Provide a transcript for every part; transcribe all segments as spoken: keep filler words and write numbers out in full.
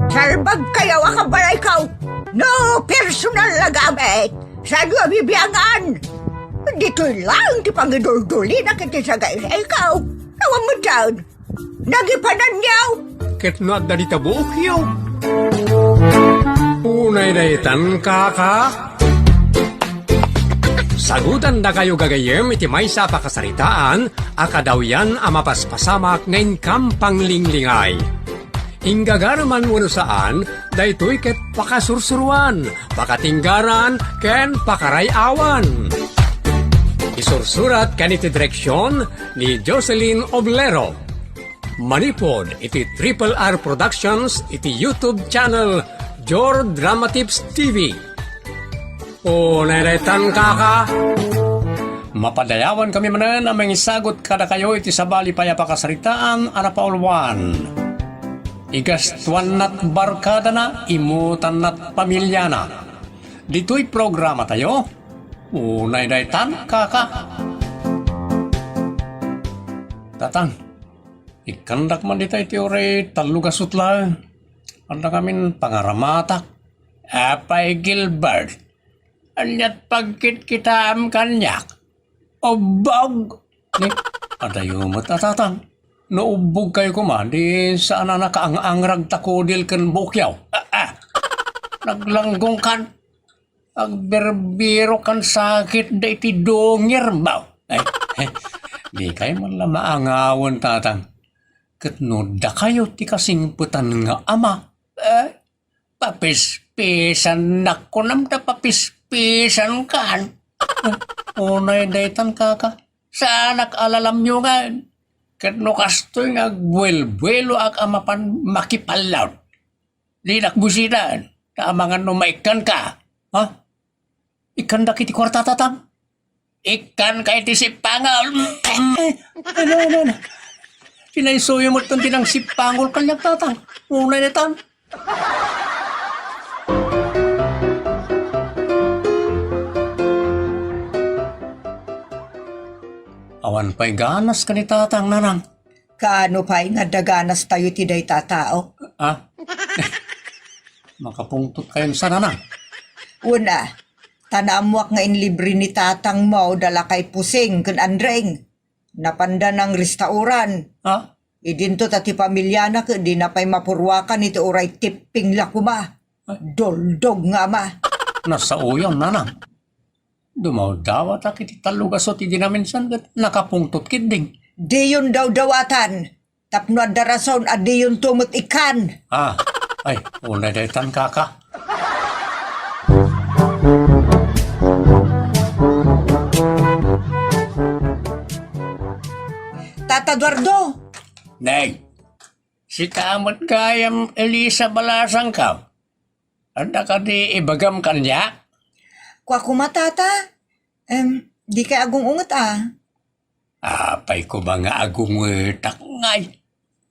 Salbagkayo a kabalayko. No personal a gamit, saanyo a bibiangan. Ditoy laeng ti pangiduldulina iti sagaysayko. Awan met dayta. Nagipananyo. Ket no adda dita buokyo. Unay daytan, kaka. Sagutandakayo gagayyem iti maysa a pakasaritaan a kadawyan a mapaspasamak nga inkam panglinglingay. Inggagareman wenno saan, daytoy ket pakasursuroan, pakatinggaran, ken pakaray-awan. Isursurat ken iti direksion ni Jocelyn Oblero. Manipud iti Triple R Productions iti YouTube channel Jor Drama Tips T V. Unay daytan, kaka. Mapadayawan kami manen a mangisagut kadakayo iti sabali pay a pakasaritaan a napauluan. Igastuannat barkadana, immutannat pamiliana. Ditoy programatayo, unay daytan, kaka. Tatang, ikkandak man dita iti uray tallo gasut laeng. Adda ngamin pangaramatak. Apay Gilbert, aniat pagkitkitaem kaniak? Ubbog! Ni, adayo met a, tatang. No ubbogkayo koma, di saan a nakaang-angrag ta kudil ken buokyo. Ah, ah. Naglanggongkan. Agbirbirokkan sakit daydi dungirmo. Ay, ay, dikay man la maangawen, tatang. Ket no dakayo ti kasingpetan nga ama, eh, papispisannak, kunam ta papispisankan. Eh, unay daytan, kaka. Saanak a lalamyongan. Ket no kastoy nga agbuelbueloak a mapan makipallawd, dinak busitan. Ta amangan no maikkanka. Ha? Ikkandak iti kuarta, tatang. Ikkanka iti sippangol. Ano, ano, ano? Pinaysuyo met ti nangsippangol kaniak, tatang. Unay daytan. Awan pay ganas ken ni tatang, nanang. Kaano pay nga adda ganastayo iti dayta a tao? Ah? Makapungtot kayon sa, nanang. Una, ta naammoak nga inlibre ni tatangmo da lakay Pusing ken Andreng. Napanda nang restauran. Ha? Idinto ta ti pamiliana ket dina pay mapuruakan iti uray tipping la koma. Ay. Doldog nga ama. Nasaoyon, nanang. Dumawdawatak iti tallo gasut idi naminsan ket nakapungtot ketdin. Diyon dawdawatan. Tapno adda rason a diyonto met ikkan. Ah, ay, unay daytan, kaka. Tata Eduardo! Neng, sika met gayam, Elisa, balasangko. Adda kadi ibagam kaniak? Kua koma, tata. Em, dikay agung-unget a. Apay koma nga agungetak ngay?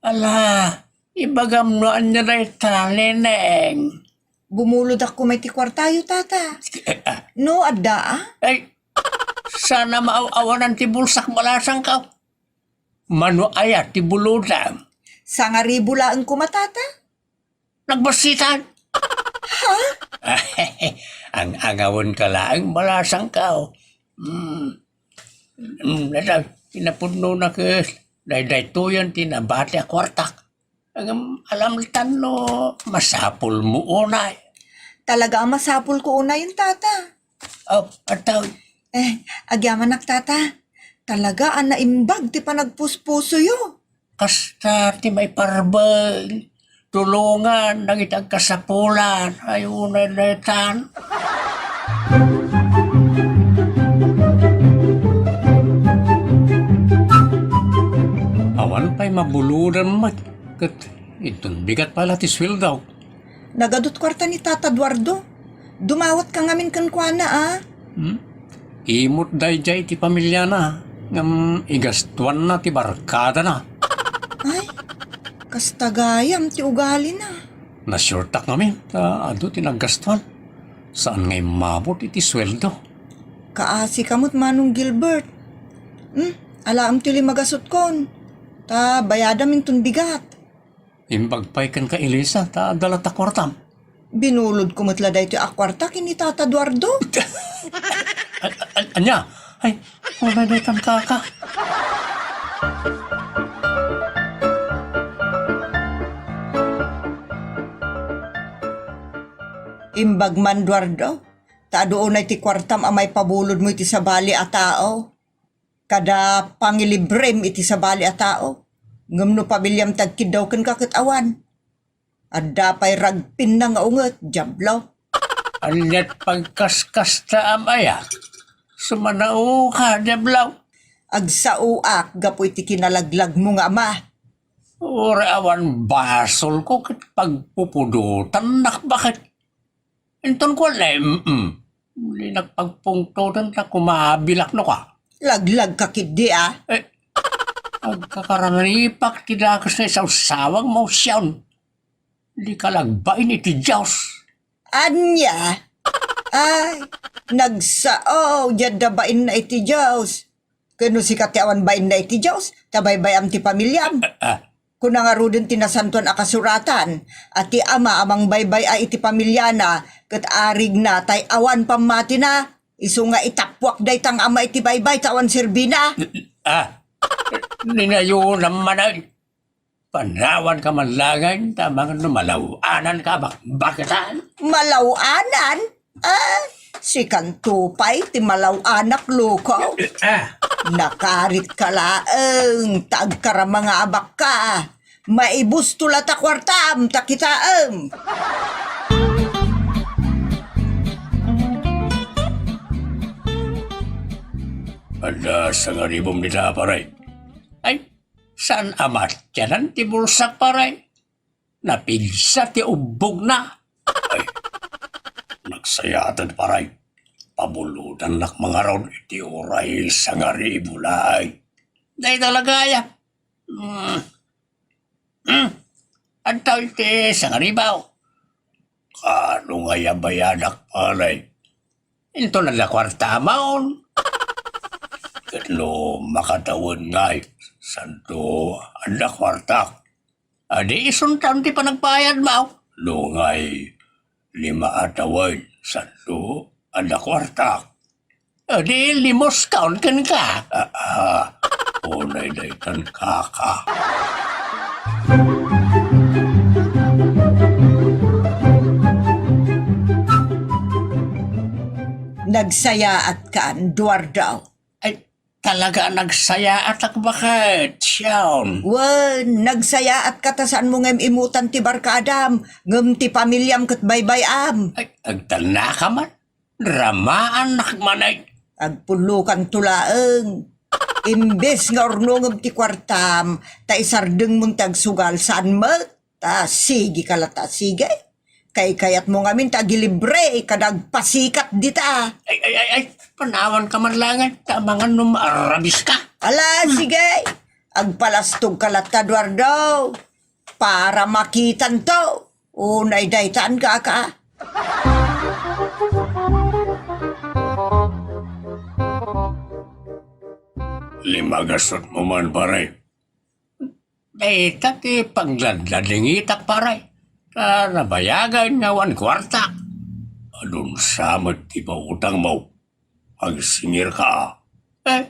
Ala, ibagam no ania dayta, Neneng. Bumulodak koma iti kuartayo, tata. Eh, ah. No, adda a? Ay, saan a maaw-awanan ti bulsak, balasangko. Mano aya ti bulodam? Sangaribu laeng koma, tata. Nagbassitan. Ha? Ang-angawenka laeng, balasangko. Hmm. Hmm, dayta, kinapudnona ket daydaytoyen ti nabati a kuartak. Ngem alamtan no masapulmo unay. Talaga a masapulko unayen, tata. Oh, ataw. Eh, agyamanak, tata. Talaga a naimbag ti panagpuspusoyo. Kasta ti maiparbeng, tulongan dagiti agkasapulan. Ay, unay daytan. Awan pay mabulodam met, ket inton bigat pay la ti sueldo. Nagadut kuarta ni Tata Eduardo. Dumawatka ngamin kenkuana, a. Hmm? Imot daydiay ti pamiliana, ngem igastuanna ti barkadana. Ay, kasta gayam ti ugalina. Nasuretak ngamin ta adu ti naggastuan. Saan nga immabot iti sueldo. Kaasika met, Manong Gilbert. Hmm, alaem ti lima gasutkon. Ta bayadam inton bigat. Imbag pay kenka, Elisa, ta adda latta kuartam. Binulodko met la daytoy a kuarta ken ni Tata Eduardo. A-, a-, ania? Ay, wala daytan kaka. Imbag man, Eduardo, ta adu unay ti kuartam a maipabulodmo iti sabali a tao. Kada pangilibrem iti sabali a tao. Ngem no pamiliam ti agkiddaw kenka ket awan. Adda pay ragpinna nga unget, Diablo. Aniat pagkaskastaam aya? Sumanaoka, Diablo. Agsaoak gapu iti kinalaglagmo nga ama. Uray awan basolko ket pagpupudotannak, baket. Inton kuan, eh, mm. Muli nagpagpungtotan ta kumabilak no ka. Laglagka ketdi, a? Eh, agkakararipak ti dakes nga isausawang mo, Siaon. Dika lagbain iti Dios. Ania? Ay, nagsao, diadda bainna iti Dios. Ken no sika ti awan bainna iti Dios, ta baybay-am ti pamiliam. Ah, ah. Kuna ngaruden ti Nasantoan a Kasuratan, a ti ama a mangbaybay-a iti pamiliana, ket arigna tay awan pammatina, isu nga itappuak dayta nga ama iti baybay ta awan serbina. Ah, ninayonam manen. Panawanka man laengen ta amangan no malaw-ananka a bakbaketan. Malaw-anan? Ah, sikanto pay ti malaw-anak, loko. Ah. Nakaritka laeng ta agkarama nga abakka. Maibusto la ta kuartam ta kitaem. Adda sangaribum dita, pare. Ay, saan a matianan ti bulsak, pare? Napigsa ti ubbogna. Ay, nagsayaat, pare. Pabulodannak mangarud iti uray sangaribu laeng. Dayta la gayam. Hmm. Hmm. Adda iti sangaribu. Kaano ngay a bayadak, pare? Inton adda kuartam. Ket no makatawen ngay, santo, adda kuartak. Adi isuntam ti panagbayadmo. No ngay, lima a tawen, santo, adda kuartak. Adi limuskaon kenka. Ah, ah. Unay daytan, kaka. Nagsayaatka, Eduardo. Ay, talaga a nagsayaatak, baket, Siaon. Wen, nagsayaatka ta saanmo nga im-imutan ti barkadam, ngem ti pamiliam ket baybay-am. Ay, agtannaka man. Ramaannak manen. Agpullokanto laeng. Imbes nga urnongem ti kuartam, ta isardengmon ti agsugal, saan met? Ta sigika latta, sige. Kaykayatmo ngamin ta agilibre, kada agpasikat dita. Ay, ay, ay, ay, panawanka man laengen, ta amangan no maarabiska. Ala, sige. Agpalastogka latta, Eduardo. Para makitanto. Unay daytan, kaka. Limagasutmo man, pare. Dayta ti pagladladingitak, pare. Ta nabayagen nga awan kuartak. Adunsa met ti pautangmo. Agsingirka. Eh,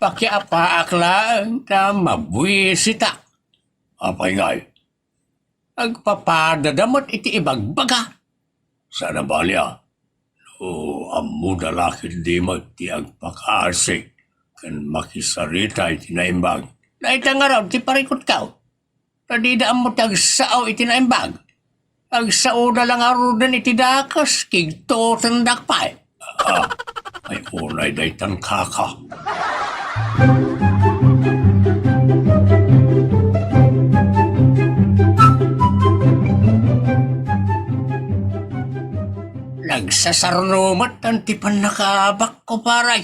pakiapaak laeng ta mabuisitak. Apay ngay? Agpapadada met iti ibagbaga. Saan a bali a, no ammoda la ketdi met ti agpakaasi ken makisarita iti naimbag. Dayta ngarud ti parikutko. Ta dida ammo ti agsao iti naimbag. Agsaoda la ngaruden iti dakes, kigtotendak pay. Ah, ay, unay daytan, kaka. Nagsasarno met ti pannakaabakko, pare.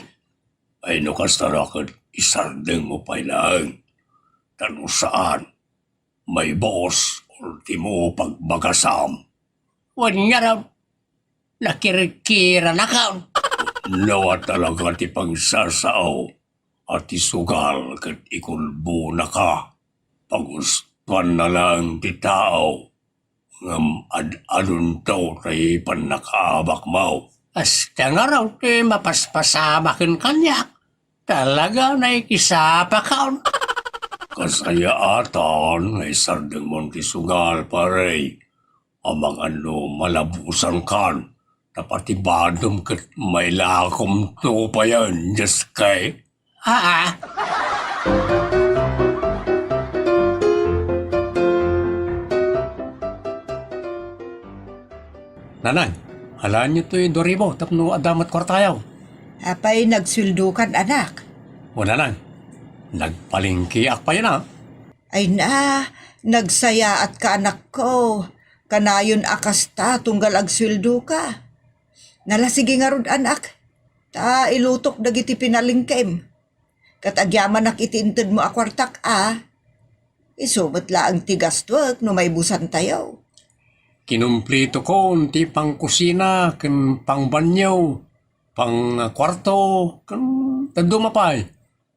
Ay, no kasta, ket isardengmo pay laeng. Ta no saan, maibuos, ultimo pagbagasam. Wen ngarud, nakirkiranakon. Nawa talaga ti pagsasao a ti sugal ket ikulbonaka, pagus-, Pannalaeng ti tao, ngem ad-adunto ti pannakaabakmo. Hasta ngarud ti mapaspasama ken kaniak. Talaga, naikisapakon. Kasayaatan nga isardengmon ti sugal, pare. Amangan no malabusankan, ta pati badom ket mailakomto payen, Diyos kay. Aa. Nanang, alaenyo toy dua ribu tapno adda met kuartayo. Apay, nagsueldokan, anak? O, nanang, nagpalengkeak payen a. Ay na, nagsayaatka, anakko. Kanayon a kasta tunggal agsueldoka. Nala, sige ngarud, anak, ta ilutok dagiti pinalengkem. Ket agyamanak iti intedmo a kuartak a, isu met laeng ti gastuek no maibusantayo. Kinumpletokon ti pangkusina ken pangbanio, pangkuarto, ken dadduma pay.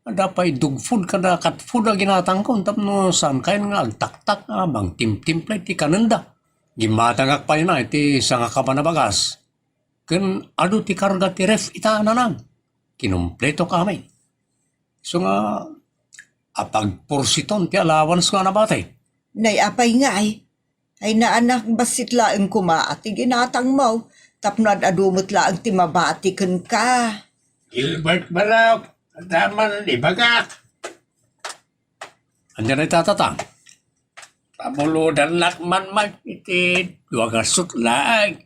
Adda pay dog food kada cat food a ginatangkon tapno saankayon nga agtaktak a mangtimtimplay ti kanenda. Gimmatangak pay na iti sangakaban a bagas. Ken adu ti karga ti ref ita, nanang. Kinumpletok amin. Isu nga apagpursiton ti allowance nga nabati. Nay, apay ngay? Ay, naanak, bassit laeng koma ti ginatangmo, tapno ad-adu met laeng ti mabati kenka. Gilbert Barok, adda man ibagak. Ania dayta, Tatang? Pamulodannak man met iti dua gasut laeng.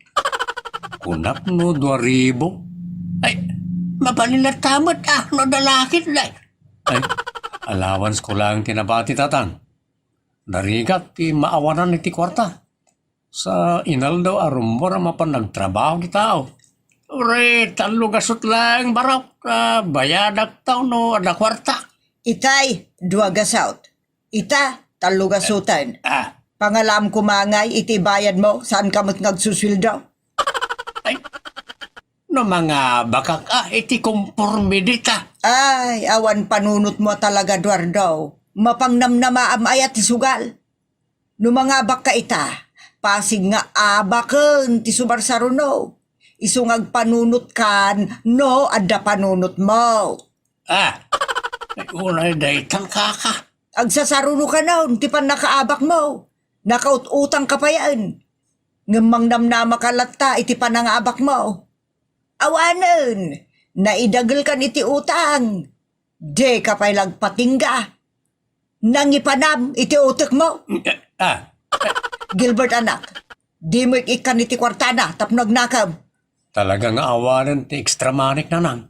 Kunak no dua ribu. Ay, mabalin latta met a no adda lakit, nay. Ay, allowance ko laeng ti nabati, Tatang. Narigat ti maawanan iti kuarta. Sa inaldaw a rummuar a mapan nagtrabaho ti tao. Uray tallo gasut laeng, Barok, a bayadak ta no adda kuarta. Itay, dua gasut. Ita, tallo gasuten. Ah. Pangalam koma ngay iti bayadmo, saanka met nga agsusueldo. Ay, no mangabakak a iti komporme dita. Ay, awan panunotmo a talaga, Eduardo. Mapangnamnamaam aya ti sugal. No mangabakka ita, pasig nga abaken ti sumarsaruno. Isu nga agpanunotkan no adda panunotmo. Ah, ay, unay daytan, kaka. Agsasarunokanon ti pannakaabakmo. Nakaut-utangka payen. Ngem mangnamnamaka latta iti panangabakmo. Awanen, naidagelkan iti utang. Dika pay la agpatingga. Nangipanam iti utekmo. Ah. Gilbert, anak, dimo ik-ikkan iti kuartana tapno agnakem. Talaga nga awanen ti extra money, nanang.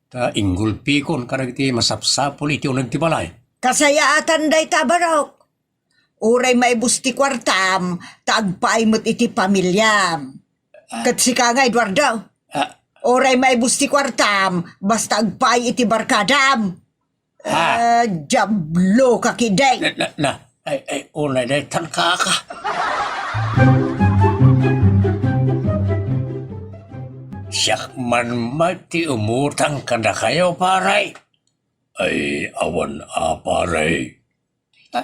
Ta inggulpikon kadagiti masapsapul iti uneg ti balay. Kasayaatan dayta, Barok. Uray maibus ti kuartam, ta agpaay met iti pamiliam. Ah. Ket sika nga, Eduardo. Ah. Uray maibus ti kuartam, basta agpaay iti barkadam. Ah. Ah, diablo ka, kideng. Na, na, na. Ay, ay, unay daytan, kaka. Siak man met ti umutang kadakayo, pare. Ay, awan a, pare. Ah,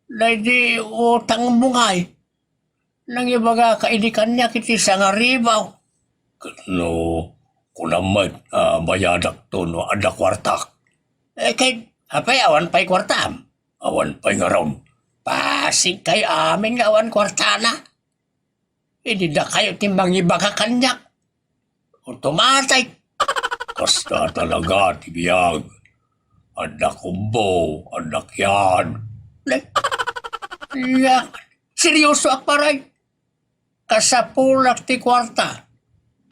daydi utangmo ngay, nangibagaka idi kaniak iti sangaribu. Ket no kunam met a bayadakto no adda kuartak? Eh, ket apay awan pay kuartam? Awan pay ngarud. Pasig kayo amin nga awan kuartana. Idi dakayo ti mangibaga kaniak, o tumatay. Kasta talaga ti biag. Adda kubbo, adda kiad. Ay, yak, seryosoak, pare. Kasapulak ti kuarta,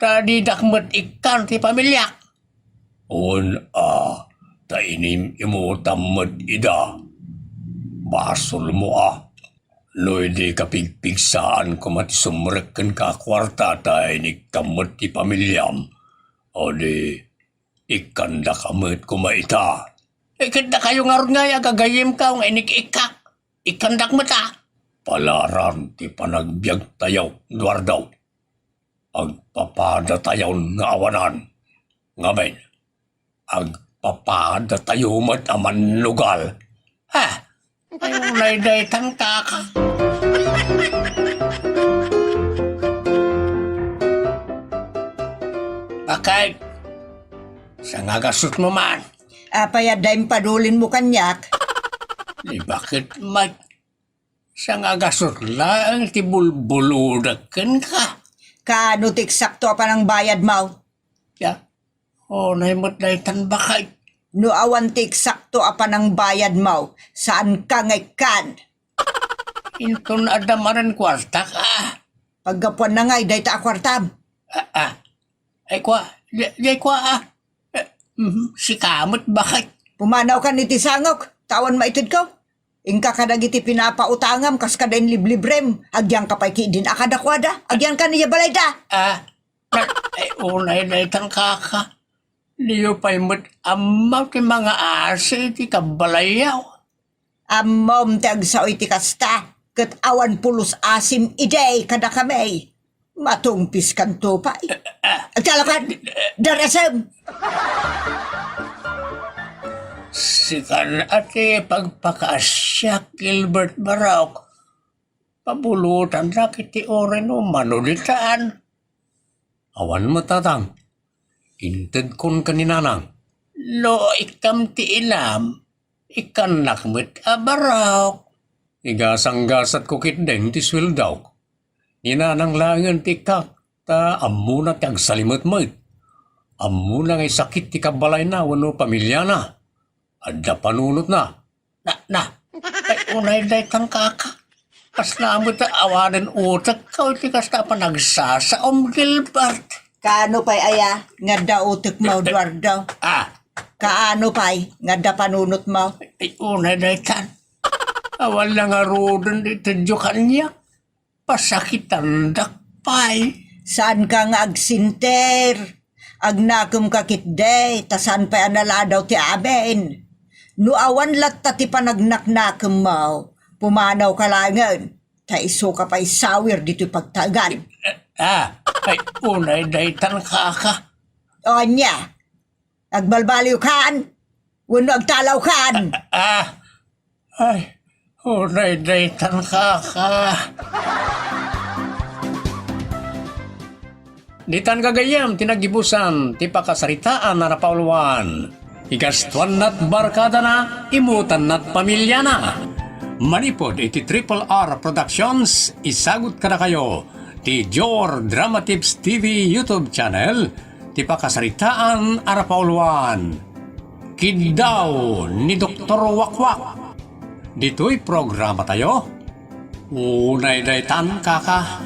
ta didak met ikkan ti pamiliak. Wen a, ta inim-imutam met ida. Basolmo a. No idi kapigpigsaan koma ti sumrek kenka a kuarta ta inikkam met ti pamiliam, o di ikkandaka met koma ita. Eh, ket dakayo ngarud ngay a gagayyemko nga inik-ikkak, ikkandak met a. Palaran ti panagbiagtayo, Eduardo. Agpapadatayon nga awanan. Ngamin, agpapadatayo met a mannugal. Ha? Ay, unay daytan, kaka. Bakit? Sangagasutmo man. Apay a dayta impadulin mo kaniak? Di bakit, Mike? Sangagasut laeng ti bulbulodek kenka. Kaano ti eksakto a panangbayadmo? Ya, unay met daytan, bakit? No awan ti eksakto a panangbayadmo, saanka nga ikkan. Inton adda manen kuartak, a. Paggapuanna ngay dayta a kuartam? A, a. Ay, kua, di, di kua, a. Eh, mhm, sika met, bakit? Pumanawkan iti sangok, ta awan maitedko. Inka kadagiti pinapautangam kas kada inliblibrem, agyanka pay ketdin a kadakuada, agyanka ni balayda. A, ay, unay daytan, kaka. Diyo pay met ammo ti mangaasi iti kabbalayyo. Ammom ti agsao iti kasta, ket awan pulos asim idi kadakami. Matungpiskanto pay. Agtalawkan, darasem! Sikan a ti pagpakaasiak, Gilbert Barok. Pabulotannak iti uray no mano ditan. Awan met, tatang. Intedkon ken ni nanang. No ikkam ti inam, ikkannak met a Barok. Igasanggasatko ketdin ti sueldok. Ni nanang laengen ti ikkak, ta ammona ti agsalimetmet. Ammona nga isakit ti kabbalayna wenno pamiliana. Adda panunotna. Na, na. Ay, unay daytan, kaka. Kasla met a awanen utekko iti kasta a panagsasaom, Gilbert. Kaano pay aya nga adda utekmo, Eduardo? A. Kaano pay nga adda panunotmo? Ay, unay daytan. Awan la ngaruden ti itedyo kaniak. Pasakitandak pay. Saanka nga agsinter. Agnakemka ketdi, ta saan pay a naladaw ti amin. No awan latta ti panagnaknakemmo, pumanawka laengen, ta isuka pay sawer ditoy pagtaegan. A, ay, unay daytan, kaka. O ania? Agbalbaliwkan? Wenno agtalawkan? A, ay, unay daytan, kaka. Ditan gagayyem ti naggibusan ti pakasaritaan a napauluan. Igastuannat barkadana, imutannat pamiliana. Manipud iti Triple R Productions, isagut kadakayo ti Jor Dramatips T V YouTube channel, ti pakasaritaan a napauluan. Kiddaw ni Doktor Wakwak. Ditoy programatayo, unay daytan, kaka.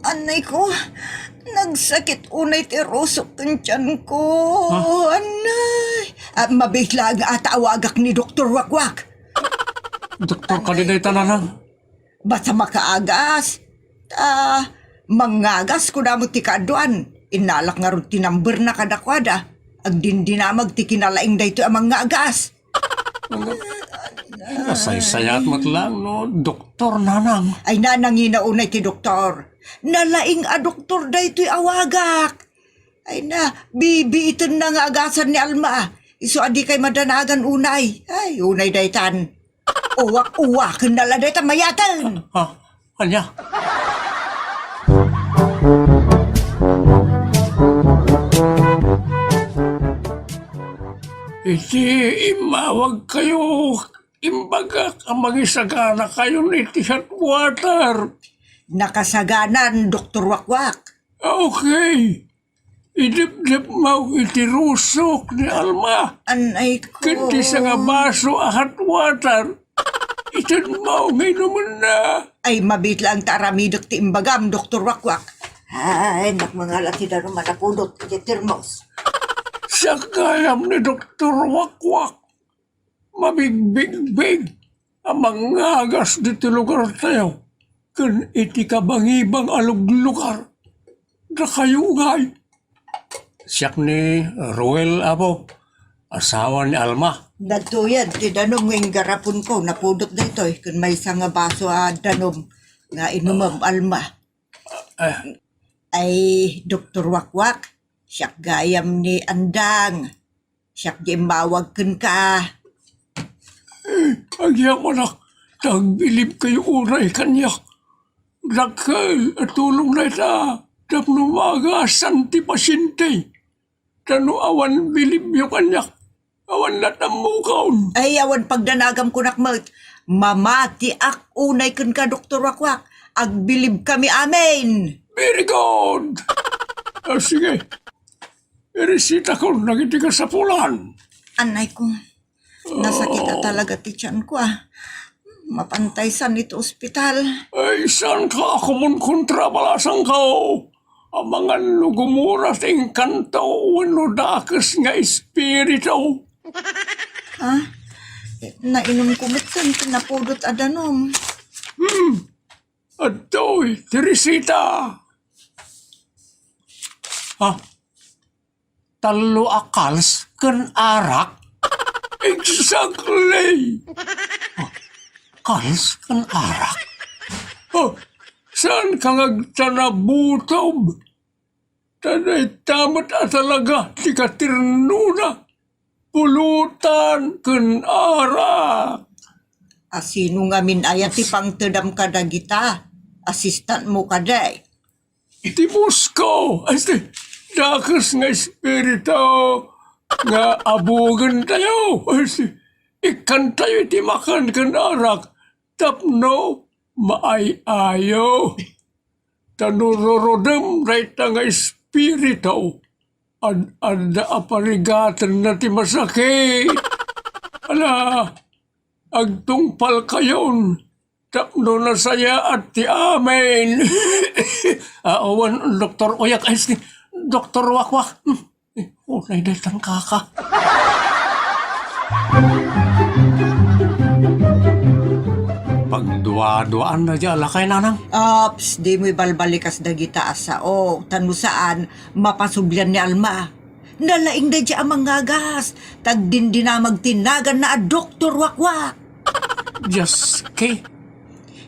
Anay ko, nagsakit unay ti rusok ken tiyan ko. Ha? Anay. Ah, mabiit laeng a ta awagak ni Doktor Wakwak. Doktor kadi dayta, nanang? Basta makaagas. Ta, mangagas, kunam ti kaaduan. Innalak ngarud ti number na kadakuada. Agdindinamag ti kinalaing daytoy a mangagas. Nasaysayaat met laeng no doktor, nanang. Ay, nanangina unay ti doktor. Nalaing a doktor daytoy awagak. Ay na, bibiitenna nga agasan ni Alma. Isu a dikay madanagan unay. Ay, unay daytan. Uwak-uwakenna la dayta mayaten. Ha? Ania? Iti immawagkayo, imbagak a mangisaganakayon iti hot water. Nakasaganan, Doktor Wakwak. Ah, okay. Idepdepmo iti rusok ni Alma. Anay ko. Ken ti sangabaso a hot water. Itenmo nga inumenna. Ay, mabiit laeng ta aramidek ti imbagam, Doktor Wakwak. Ay, nak, mangala ti danum a napudot iti termos. Siak gayam ni Doktor Wakwak. Mabigbigbig a mangagas ditoy lugartayo ken iti kabangibang a luglugar. Dakayo ngay. Siak ni Ruel, apo, asawa ni Alma. Nagtuyad ti danum nga inggaraponko, napudot daytoy ken maysa nga baso a danum nga inumem, Alma. Eh. Ay, Doktor Wakwak, siak gayam ni Andang. Siak diay immawag kenka. Agyamanak, ta agbilibkayo unay kaniak. Dakkel a tulong dayta tapno maagasan ti pasiente. Ta no awan bilibyo kaniak, awan la't ammokon. Ay, awan pagdanagam, kunak met. Mamatiak unay kenka, Doktor Wakwak. Agbilibkami amin. Very good! Ah, sige. Iresitakon dagiti kasapulan. Anay ko. Nasakit a talaga ti tianko, ah. Mapantay san iti ospital. Ay, saanka a kumunkontra, balasangko? Amangan no gumura ti engkanto wenno dakes nga espiritu. Ha? Nainumko met ti napudot a danum. Hmm. Adtoy ti resita. Ha? Tallo a kals ken arak? Exactly! Oh, kals ken arak? Oh, saanka nga agtanabutob? Ta dayta met a talaga ti katirnona, pulutan ken arak. A sino ngamin aya ti pangtedam kadagita? Assistant mo kadi? Iti boss ko, iti dakes nga espiritu nga abugentayo. Ikkantayo iti makan ken arak tapno maay-ayo. Ta no rurodem dayta nga espiritu, ad-adda a parigatenna ti masakit. Ala, agtungpalkayon tapno nasayaat ti amin. Awan, Doktor Uyak, ay, si Doktor Wakwak. Hmm. Eh, unay daytan kaka. Pagduaduaan na di alakay, nanang. Ops, dimo ibalbalikas dagita a sao. Ta no saan, mapasublian ni Alma. Nalaing daydiay a mangagas, ta agdindinamag ti naganna a Doktor Wakwak. Diyos ke.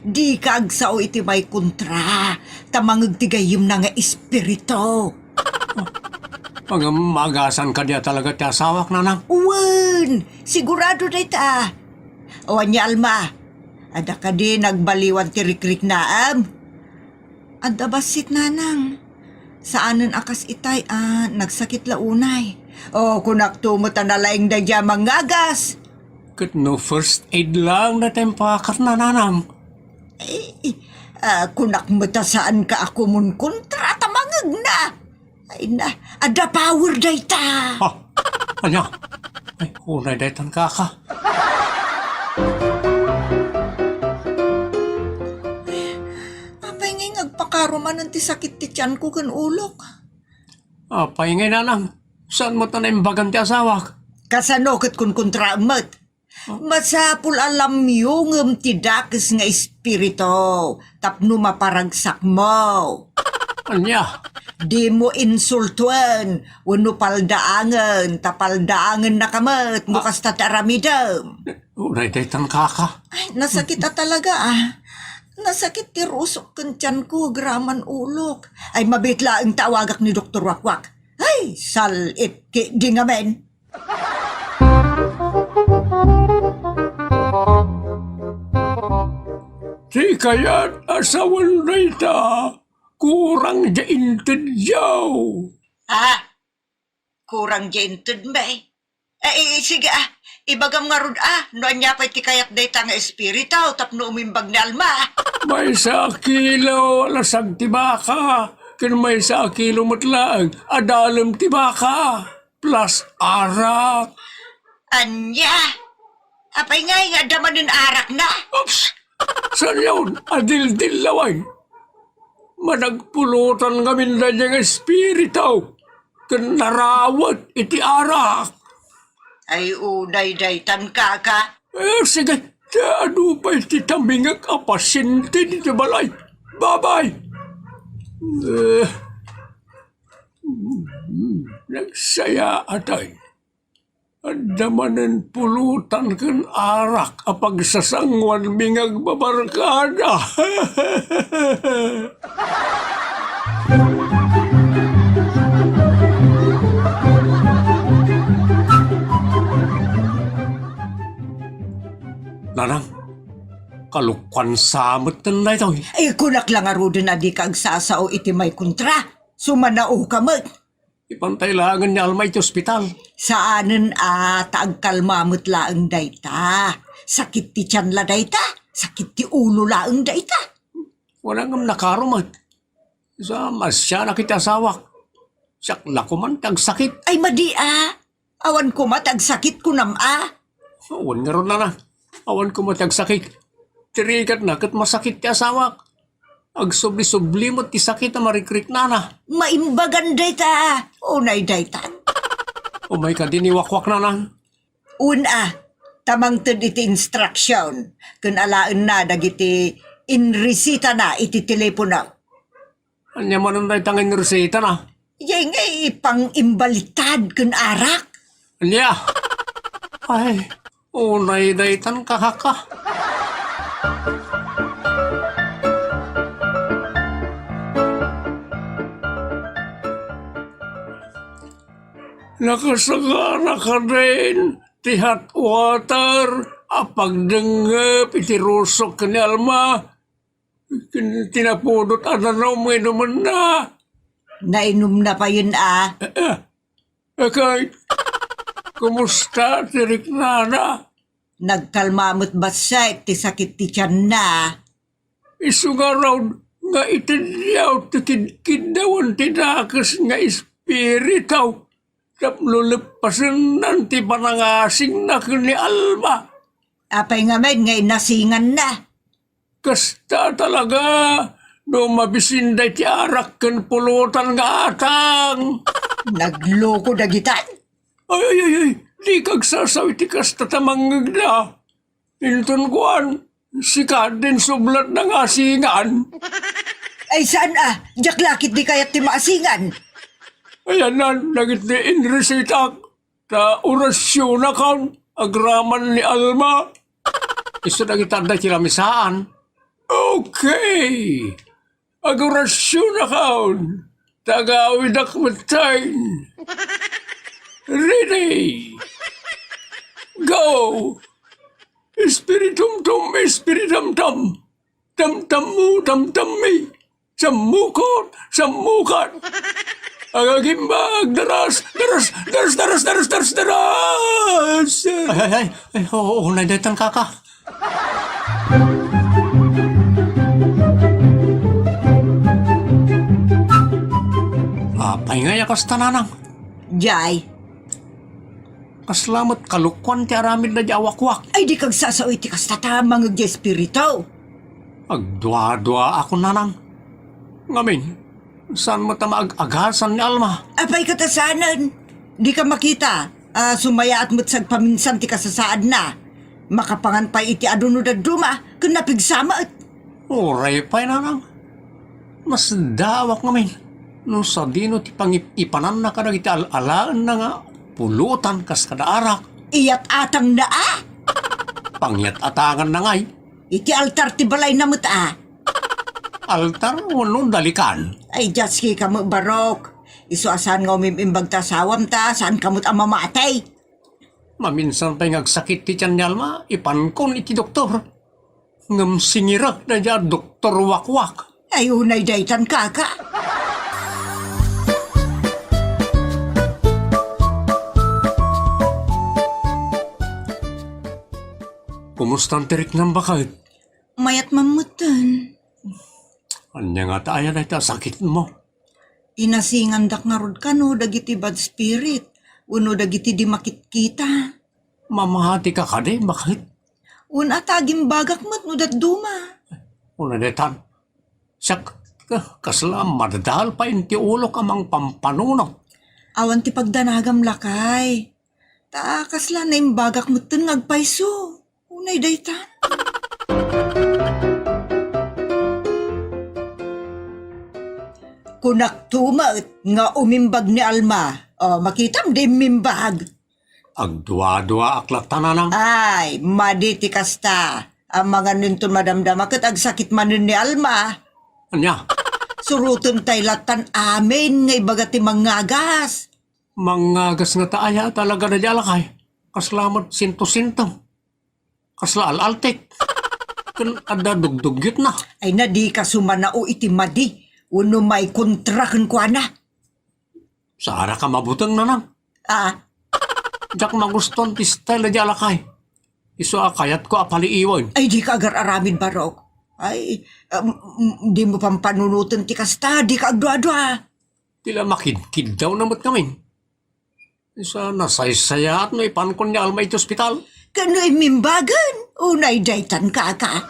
Dika agsao iti maikontra, ta mangeg ti gayyemna nga espiritu. Ngem maagasan kadi a talaga ti asawak, nanang? Wen, sigurado dayta. Wen ni Alma, adda kadi nagbaliwan ti rikriknaem? Adda bassit, nanang. Saanen a kas itay a nagsakit la unay. O, kunakto met a nalaing daydiay a mangagas. Ket no first aid laeng dayta impakatna, nanang? Eh, ah, kunak met a saanka a kumunkontra ta mangegna. Ay na, adda power dayta. Ha? Ania? Ay, unay daytan kaka. Apay ngay nga agpakaro manen ti sakit ti tianko ken ulok? Apay ngay, nanang? Saan met a naimbagam ti asawak? Kasano ket kunkontraem met? Masapul a lamyongem ti dakes nga espiritu tapno maparagsakmo. Ania? Dimo insultoen wenno paldaangen, ta paldaangennaka met no kasta ti aramidem. Unay daytan kaka. Ay, nasakit a talaga, ah. Nasakit ti rusok ken tianko agraman ulok. Ay, mabiit laeng ta awagak ni Doktor Wakwak. Ay, sal-it ketdi ngamin. Ti kayat a sawen dayta, kurang diay intedyo. Ah, kurang diay intedmi. Eh, eh, sige, ah, ibagam ngarud, ah, no ania pay ti kayat dayta nga espiritu tapno umimbag ni Alma. Maysa a kilo a lasag ti baka, ken maysa a kilo met laeng a dalem ti baka. Plus arak. Ania? Apay ngay nga adda manen arakna? Oops! Saan yun? Adildillawan. Managpulutan ngamin daydiay nga espiritu ken narawet iti arak. Ay, unay daytan, kaka. Eh, sige, ta adu pay ti tamingek a pasyente ditoy balay. Bye-bye. Eh, Mm, nagsayaatan. Adda manen pulutan ken arak a pagsasanguanmi nga agbabarkada. Nanang, kalokuan sa metten daytoy. Ay, kunak la ngaruden a dika agsasao iti maikontra. Sumanaoka met. Ipantay laengen ni Alma iti ospital. Saanen a ta agkalma met laeng dayta. Sakit ti tian la dayta. Sakit ti ulo laeng dayta. Wala ngem nakaro met. Sa masianak iti asawak. Siak la koman ti agsakit. Ay, madi a. Awan koma ti agsakit kunam a. Awan ngarud, Nanang. Awan koma ti agsakit. Ti rigatna ket masakit ti asawak. Agsubli-subli met ti sakit a marikriknana. Maimbagan dayta. Unay daytan. Umay kadi ni Wakwak, Nanang. Wen a, ta mangted iti instruction ken alaenna dagiti inresitana iti telepono. Ania manen dayta nga inresitana? Jay nga ipangimbaliktad ken arak. Ania? Ay, unay daytan, kakaka. Nakasagana kadin ti hot water a pagdengngep iti rusok ken ni Alma. Ken ti napudot a danum nga inumenna. Nainumna payen a. Eh, eh, eh, kay, kumusta ti riknana? Nagkalma met bassit ti sakit ti tianna. Isu ngarud nga itedyaw ti kidkiddawen ti dakes nga espiritu tapno leppasennan ti panangasingna ken ni Alma. Apay ngamin nga inasinganna? Kasta talaga no mabisin dayta arak ken pulutan nga atang. Nagloko dagitan. Ay, ay, ay, ay, dika agsasao iti kasta ta mangngegda. Inton kuan, sika din sublat nga asingan. Ay, saan a? Diak la ket di kayat ti maasingan. Ayan na, dagiti inresitak. Ta orasyonakon agraman ni Alma. Isu dagiti adda ti lamisaan. Okay. Agorasyonakon. Tagawidak metten. Ready. Go. Espiritumtum, espiritamtam. Tamtammu, tamtammi. Sammukot, sammukat. Agagimbag, daras, daras, daras. Ay, ay, ay, ay, oo, oo, na daytan, kaka. Apay nga ya kasta, nanang? Jay. Kasla met kalokuan ti aramidna diay a wakwak. Ay, dika agsasao iti kasta ta mangngeg diay espiritu. Agduaduaakon, nanang. Ngamin, saan met a maag-agasan ni Alma? Apay ket a saanen? Dika makita a sumayaat met sa agpaminsan ti kasasaadna. Makapangan pay iti adu no dadduma, ken napigsa met. Uray pay, nanang. Masdaawak ngamin no sadino ti pangip-ipananna kadagiti al-alaenna nga pulutan kas kada arak. Iyat-atangna a? Pangyat-atanganna ngay. Iti altar ti balayna met a. Altar wenno dalikan? Ay, diaskika met, barok. Isu a saan nga umim-imbag ti asawam ta saanka met a mamati. Maminsan pay nga agsakit ti tian ni Alma, ipankon iti doktor. Ngem singirek daydiay a doktor wakwak. Ay, unay daytan, kaka. Kumustan ti riknam, baket? Mayat mammetten. Ania ngata aya dayta a sakitmo? Inasingandak ngarud kano dagiti bad spirit wenno dagiti di makitkita. Mamatika kadi, baket? Wen a ta agimbagak met no dadduma. Una detan. Siak, ka-, kasla madadal pay ti ulok a mangpampanunot. Awan ti pagdanagam, lakay. Ta kasla naimbagak metten nga agpayso. Unay dayta. Kunakto met nga umimbag ni Alma. O, makitam, di immimbag. Agduaduaak latta, nanang. Ay, madi ti kasta. Amangan inton madamdama ket agsakit manen ni Alma. Ania? Suroten tay lattan amin nga ibaga ti mangngagas. Mangngagas ngata aya talaga daydiay a lakay? Kasla met sinto-sinto. Kasla al-altek. Ken adda dugdugyotna. Ay na, dika sumanao iti madi wenno maikontra kenkuana. Saanak a mabuteng, nanang. Ah. Diak magustuan ti style dayta a lakay. Isu a kayatko a paliiwen. Ay, dika agar-aramid, Barok. Ay, um, um, dimo pampanunoten ti kasta, dika agduadua. Ti la makidkiddawna met ngamin. Isu a nasaysayaat no ipankon ni Alma iti ospital. Ken no immimbagen, unay daytan, kaka.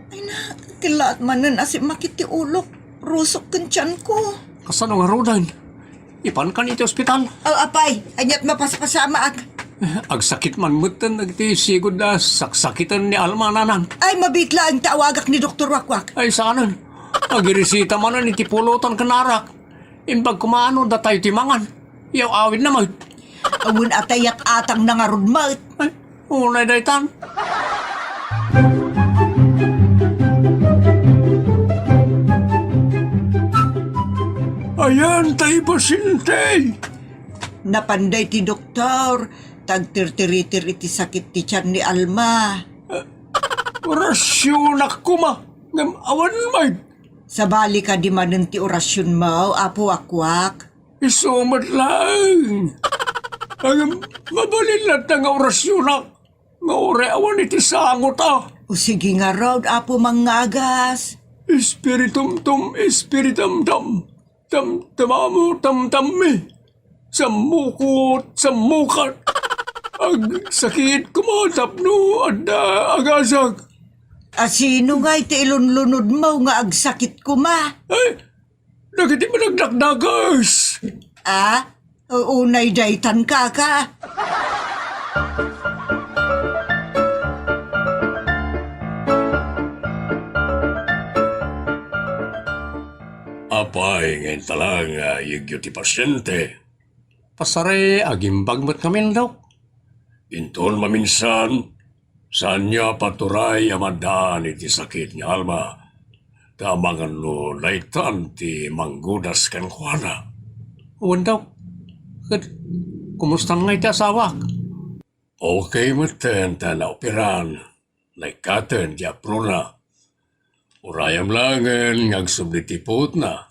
Ay na, kellaat manen a simmakit ti ulok, rusok ken tianko. Kasano ngaruden? Ipankan iti ospital? Aw, apay, aniat mapaspasamaak? Eh, agsakit man metten dagiti sigud a saksakiten ni Alma, nanang. Ay, mabiit laeng ta awagak ni Doktor Wakwak. Ay, saanen. Agirisita manen iti pulotan ken arak. Imbag koma no datayo ti mangan. Yaw-awidna met. Awan a tayat-atangna ngarud met. Ay, unay daytan. Ayan tay pasyente. Napan day ti doktor, tagtirtiritir iti sakit ti tian ni Alma. Orasyonak koma, ngem awan met. Sabali kadi manen ti orasyonmo, Apo Wakwak? Isu met laeng. Ngem mabalin latta nga orasyonak, nga uray awan iti sangota. O sige ngarud, Apo Mangagas. Espiritumtum, espiritamtam. Tamtamamu, tamtammi. Sammukot, sammukat. Agsakit koma tapno adda agasag. A sino ngay ti ilunlunodmo nga agsakit koma? Ay, dagiti managdakdakes. Ah? Unay daytan, kaka. Apay nga intalang nga yegyo ti pasyente? Pasare, agimbag met ngamin, Dok. Inton maminsan, saanyo a paturay a maddaan iti sakit ni Alma, ta amangan no daytan ti manggudas kenkuana. Wen, Dok. Ket, kumustan ngay ti asawak? Okay metten ta naoperan, naikkaten ti abrona. Urayem laengen nga agsubli ti puotna.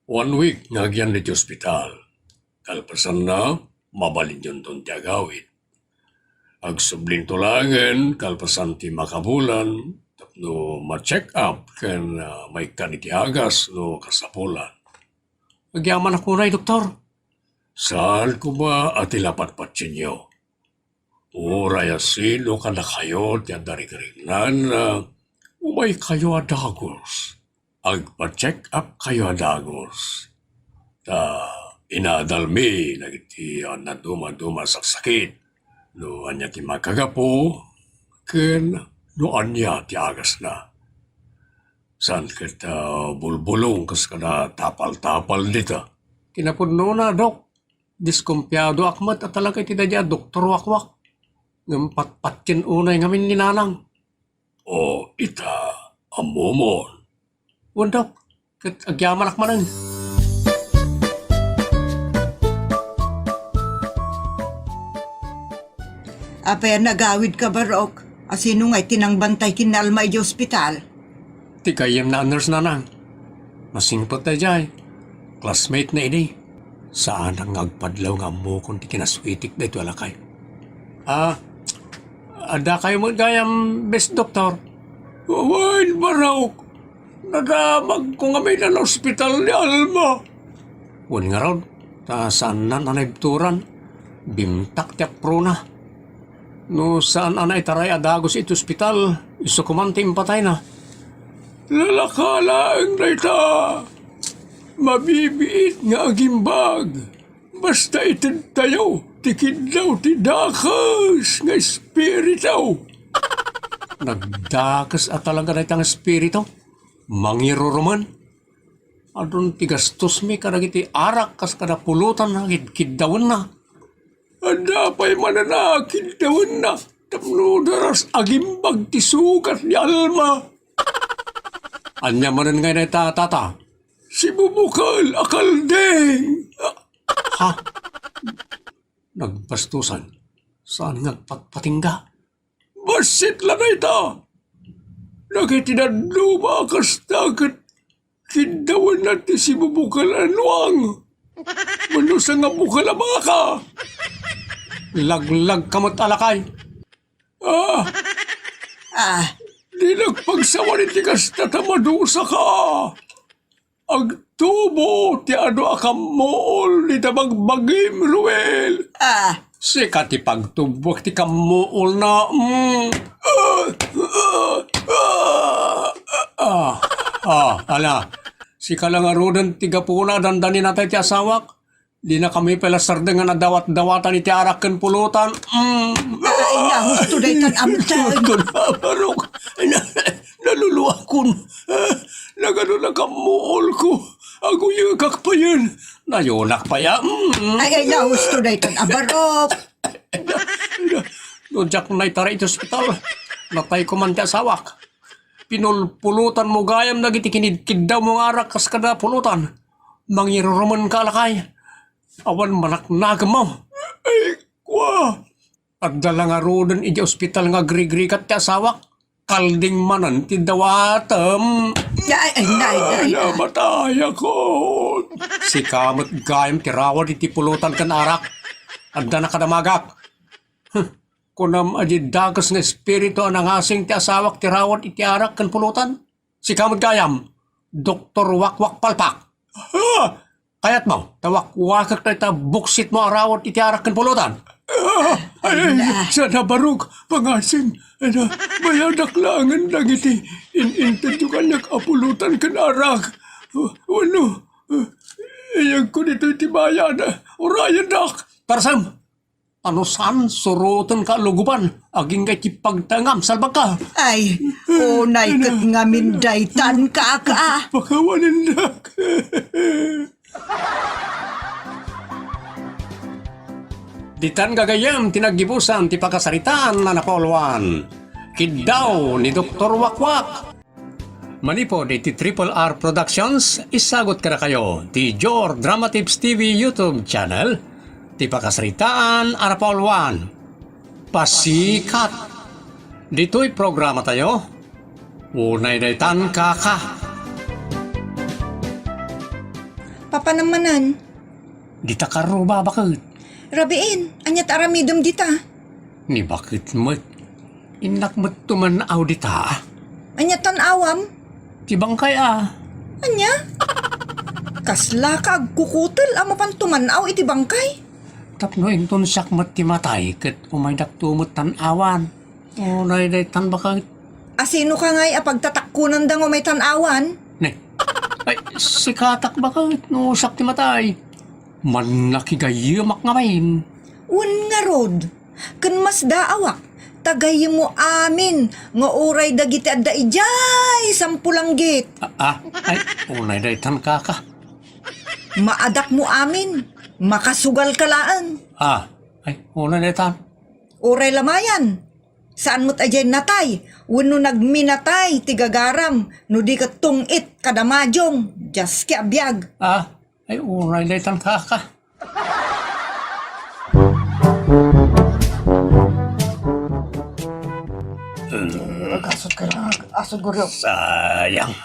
One week nga agyan iti ospital. Kalpasanna, mabalinyonton ti agawid. Agsublinto laengen kalpasan ti makabulan tapno ma-check up ken, ah, maikkan iti agas no kasapulan. Agyamanak unay, Doktor. Saan koma a ti lapatpatienyo. Uray a sino kadakayo ti adda rigrignaan, umaykayo a dagus. Agpa-check up kayo a dagus. Ta inadalmi dagiti nadumaduma a saksakit no ania ti makagapu ken no ania ti agasna. Saan ket, ah, bulbulong kas kada tapal-tapal dita. Kinapudnona, Dok. Diskumpiadoak met a talaga iti daydiay a Doktor Wakwak. Ngem patpatien unay ngamin ni Nanang. O, ita, ammomon. Wen, Dok, ket agyamanak manen. Apay a nagawidka, Barok? A sino ngay ti nangbantay ken ni Alma idiay ospital? Ti gayyemna a nurse, Nanang. Masingpet daydiay. Classmate na idi. Saanak nga agpadlaw nga ammokon ti kinaswitik daytoy a lakay. Ah, adda kayo met gayam best doctor? Wen, Barok. Nadamagko ngamin a naospital ni Alma. Wen ngarud, ta saannan a naibturan. Bimtak ti aprona. No saan a naitaray a dagus iti ospital, isu koman ti impatayna. Lalaka laeng dayta. Mabibiit nga agimbag. Basta itedtayo ti kiddaw ti dakes nga espiritu. Nagdakes a talaga dayta nga espiritu. Mangirurumen. Adun ti gastosmi kadagiti arak kas kada pulotan nga kidkiddawenna. Adda pay manen a kiddawenna tapno daras agimbag ti sukat ni Alma. Ania manen ngay dayta, tata? sibubukel a kalding. Ha? Nagbastosan. Saan nga agpatpatingga? Bassit la dayta. Dagiti dadduma a kasta ket kiddawenna ti sibubukel a nuang. Wenno sangabukel a baka. Laglagka met a lakay. Ah, Ah, dinak pagsawan iti kasta ta madusaka. Agtubo ti adu a kammuol dita bagbagim, Ruel. Ah. Sika ti pagtubuak ti kammuolna. Mm. Ah, ah, ah, ah, ala. Sika la ngaruden ti gapuna a dandani natay ti asawak. Dina kami pay la sardengan a dawat-dawatan iti arak ken pulotan. Mm. Ay, nahusto daytan, amtay. Husto na, Barok. Na-, naluluakon. Ah, nagano na kammuolko. Aguyekak payen. Nayunak pay, ah. Mm. Ay, ay, nahusto daytan, a Barok. No diak naitara iti ospital, natayko man ti asawak. Pinulpulutanmo gayam dagiti kinidkiddawmo nga arak kas kada pulotan. Mangirurumenka a lakay. Awan manaknagemmo. Ay, kua. Adda la ngaruden idiay ospital nga agrigrigat ti asawak. Kalding manen ti dawatem. Ay, ay, nay, nay, nay. Namatayakon. Sika met gayam ti rawad iti pulotan ken arak. Adda nakadamagak. Huh. Kunam a di dakes nga espiritu a nangasing ti asawak ti rawad iti arak ken pulotan? Sika met gayam, Doktor Wakwak Palpak. Ah! Kayatmo, ta wakwakek dayta buksitmo a rawad iti arak ken pulotan. Ah, ay, ay, sana barok, pangasim. Ano, bayadak laengen dagiti in-intedyo kaniak a pulotan ken arak. Wenno, ah, iyegko ditoy ti bayad. Urayendak. Tarsem, ano saan, surotenka a lugoban, agingga iti pagtengam, salbagka. Ay, unay ket ngamin daytan, kaka. Pakawanendak. Ditan gagayyem ti naggibusan ti pakasaritaan a napauluan. Kiddaw ni Doktor Wakwak. Manipud iti Triple R Productions, isagut kadakayo ti Jor Dramatives T V YouTube channel, ti pakasaritaan a napauluan. Pasikat! Ditoy programatayo, unay daytan, kaka. Papanam manen? Dita karruba, baket. Rabiin, ania ti aramidem dita? Ni baket met. Innak met tuman-aw dita. Ania tan-awam? Ti bangkay a. Ania? Kasla ka agkukutel a mapan tuman-aw iti bangkay? Tapno inton siak met ti matay ket umaydak to met tan-awan. Unay daytan, baket. A sino ka ngay a pagtatakkunanda nga umay tan-awan? Ne. Ay, sikatak, baket, no siak ti matay. Mannakigayyemak ngamin. Wen ngarud, ken masdaawak, ta gayyemmo amin nga uray dagiti adda idiay Sampulanggit. Ah, ah, ay, unay daytan, kaka. Maadakmo amin, makasugalka laeng. Ah, ay, unay daytan. Uray la mayan, saan met a diay natay, wenno nagminatay ti gagaram, no di ket tung-it kada madium, diaske a biag. Ah, ay, unay daytan, kaka. Agasut ka lang, agasut, Goryo. Sayang.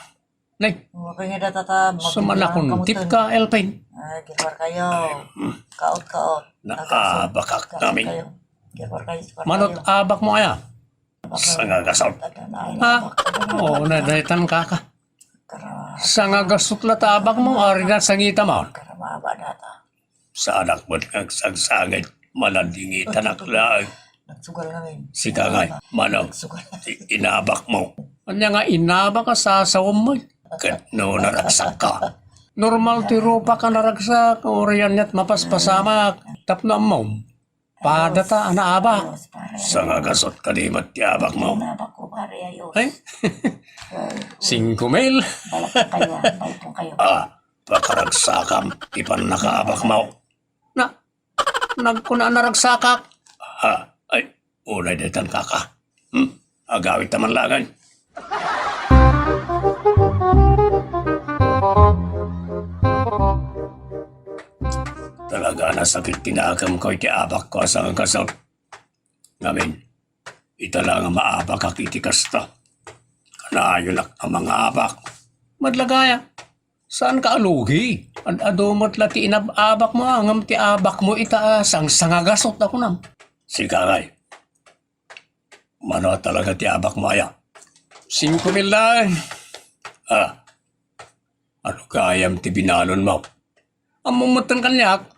Nay, okay nga data ta, sumanakon, tip ka, Elpin. Ay, gipar kayo. Kaot, kaot. Naabakak namin. Gipar kayo, gipar kayo. Manot abak mo aya? Sangagasot. Ha? Oo, na, daytan, kaka. Sangagasot la ta abak mo, ari na sangita mo. Karamaba data. Saanak met nga agsangsangit, manandingitanak laeng. Nagsugal ngamin. Sika ngay, manong, nagsugal. Ti inabak mo. Ania nga inabak a sasawem met? Ket no naragsak ka, normal ti rupak a naragsak, uray aniat mapaspasamak, tapno ammom. Pada ta a naabak. Sangagasot kadi met ti abak mo. Inabak ko, pare, ayos. Ay? Singko mil. Balik kayo, balik kayo. Ah, pakaragsakam ti pannakaabak mo. Na, nagkuna a naragsakak. Ha, ay, unay daytan, kaka. Hmm, agawid ta man laeng. Talaga, nasakit ti nakemko iti abakko a sangagasut. Ngamin, ita la nga maabakak iti kasta. Kanayonak a mangabak. Madlagaya, saanka a lugi. Ad-adu met la ti inab-abakmo, ngem ti abakmo ita a sangsangagasut a kunam. Sika ngay, mano a talaga ti abakmo aya? Singko mil laeng. Ah, ano gayam ti binalonmo? Ammom metten kaniak,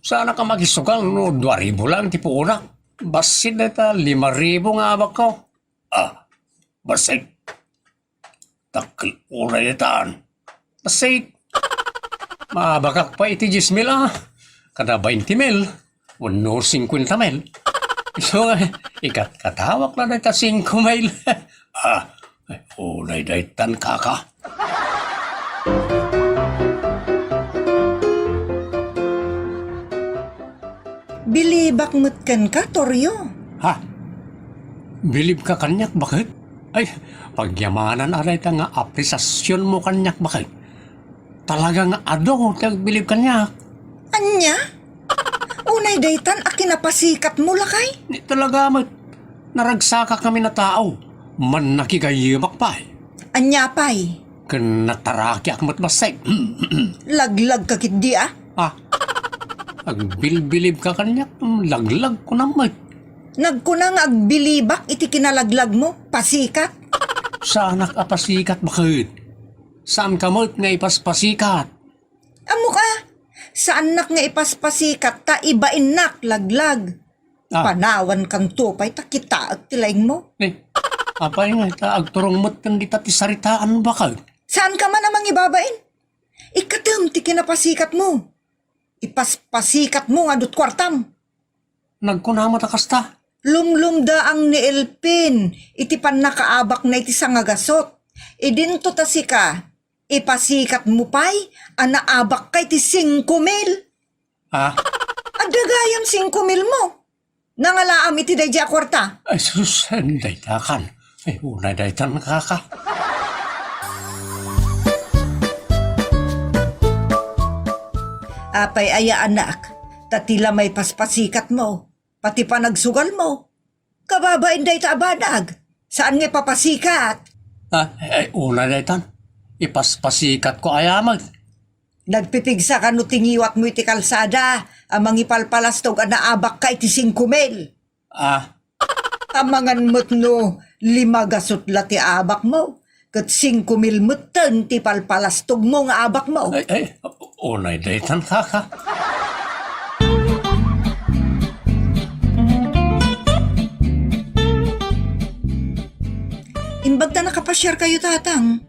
saanak a makisugal no dua ribu laeng ti puonak. Bassit dayta lima ribu nga abakko. Ah, bassit. Dakkel unay daytan. Bassit. Maabakak pay iti dies mil a. Kada bainte mil. Wenno singkuenta mil. Isu nga, ikatkatawak la dayta singko mil. Ah, ay, unay daytan, kaka. Bilibak met kenka, Toryo. Ha? Bilibka kaniak, baket? Ay, pagyamanan a dayta nga apresiasionmo kaniak, baket. Talaga nga adu ti agbilib kaniak. Ania? Unay daytan a kinapasikatmo, lakay? Ni talaga met. Naragsakak ngamin a tao. Mannakigayyemak pay. Ania pay? Ken natarakiak met bassit. Laglagka ketdi, a? Ah. Agbilbilibka kaniak, laglag kunam met. Nagkuna nga agbilibak iti kinalaglagmo, pasikat? Saanak a pasikat, baket? Saanka met nga ipaspasikat? Ammok a, saannak nga ipaspasikat ta ibainnak, laglag. Ah. Panawankanto pay ta kitaek ti laingmo. Eh, apay nga ta agturong met ken dita ti saritaan, baket? Saanka man a mangibabain? Ikkatem ti kinapasikatmo. Ipaspasikatmo nga adu ti kuartam. Nagkuna met a kasta. Lumlumdaang ni Elpin iti pannakaabakna iti sangagasut. Idinto ta sika, ipasikatmo pay a naabakka iti singko mil. Ha? Adda gayam singko mil mo. Nangalaam iti daydiay a kuarta. Ay, sus, dayta kan. Ay, unay daytan, kaka. Apay aya, anak, ta ti la maipaspasikatmo, pati panagsugalmo. Kababain dayta a banag, saan nga ipapasikat? Ah, ay, unay daytan. Ipaspasikatko aya met. Nagpipigsa kano ti ngiwatmo iti kalsada a mangipalpalastog a naabakka iti singko mil? Ah. Amangan met no lima gasut la ti abakmo, ket singko mil metten ti palpalastogmo nga abakmo. Ay, ay, unay daytan, kaka. Imbag ta nakapasiarkayo, tatang.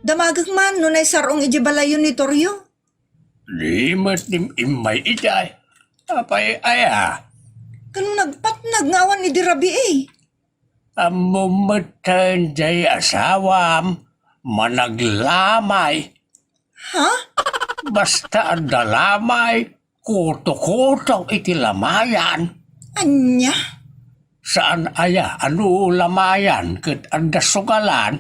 Damagek man no naisar-ong idiay balayyo ni Toryo. Di met im-, immay idiay. Apay aya? Ken nagpatnag nga awan idi rabii. Ammom metten jay asawam, managlamay. Ha? Basta adda lamay, kuto-kuto iti lamayan. Ania? Saan aya a no lamayan ket adda sugalan?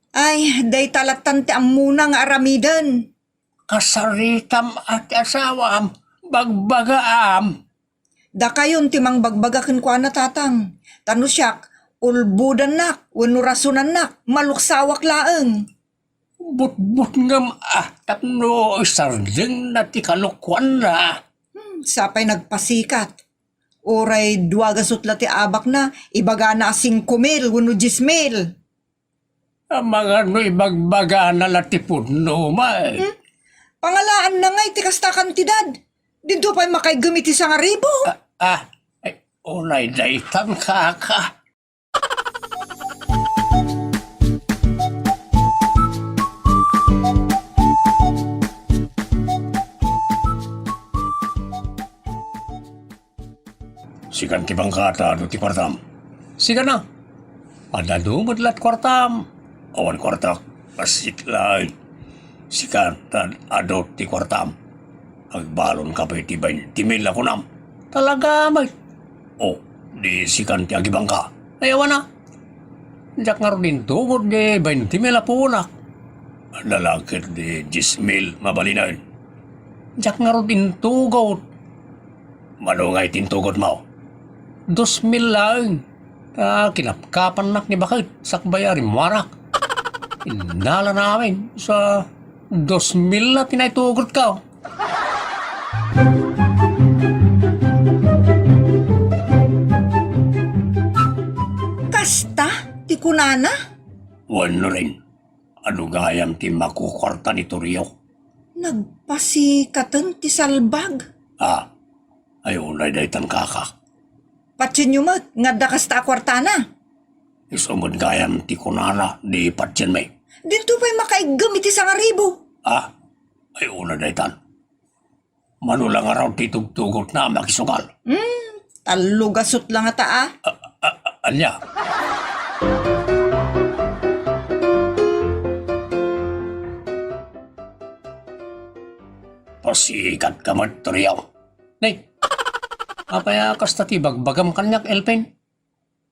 Ay, dayta lattan ti ammona nga aramiden. Kasaritam a ti asawam, bagbagaam. Dakayon ti mangbagbaga kenkuana, tatang. Ta no siak, ulbodannak wenno rasonannak, maluksawak laeng. Butbutngem a tapno isardengna ti kalokuanna. Hmm, sapay nagpasikat. Uray dua gasut la ti abakna, ibagana a singko mil wenno dies mil. Amangan no ibagbagana la ti pudno, may. Hmm? Pangalaanna ngay ti kasta a kantidad. Didto pay makaiggem iti sangaribu. Ah, ah, ay, unay daytan, kaka. Sikan ti bangka ta adu ti kuartam. Sikana. Adda adu met la ti kuartam. Awan kuartak. Bassit laeng. Sikan ta adu ti kuartam. Agbalonka pay ti bainte mil a kunam. Talaga met. O, di sikan ti agibangka. Ay, awan a. Diak ngarud intugot di bainte mil a puonak. Adda la ket di dies mil mabalinen. Diak ngarud intugot Mano ngay ti intugotmo? Dos mil laeng. Ta kinapkapannak ni baket, sakbay a rimmuarak. Innalana amin, sa dos mil la ti naitugotko. Kasta ti kunana? Wen, Loren, adu gayam ti makukuarta ni Torio? Nagpasikaten ti salbag. Ah, ay unay daytan, kaka. Patienyo met nga adda kasta a kuartana. Isu met gayam ti kunana, di patienmi. Dinto pay makaiggem iti sangaribu. Ah, ay unay daytan. Mano la ngarud ti tugtugotna a makisugal? Hmm, tallo gasut la ngata, ah. A, a, a, ania? Pasikatka met, Torio. Nay, apay a kasta ti ibagbagam kaniak, Elpin?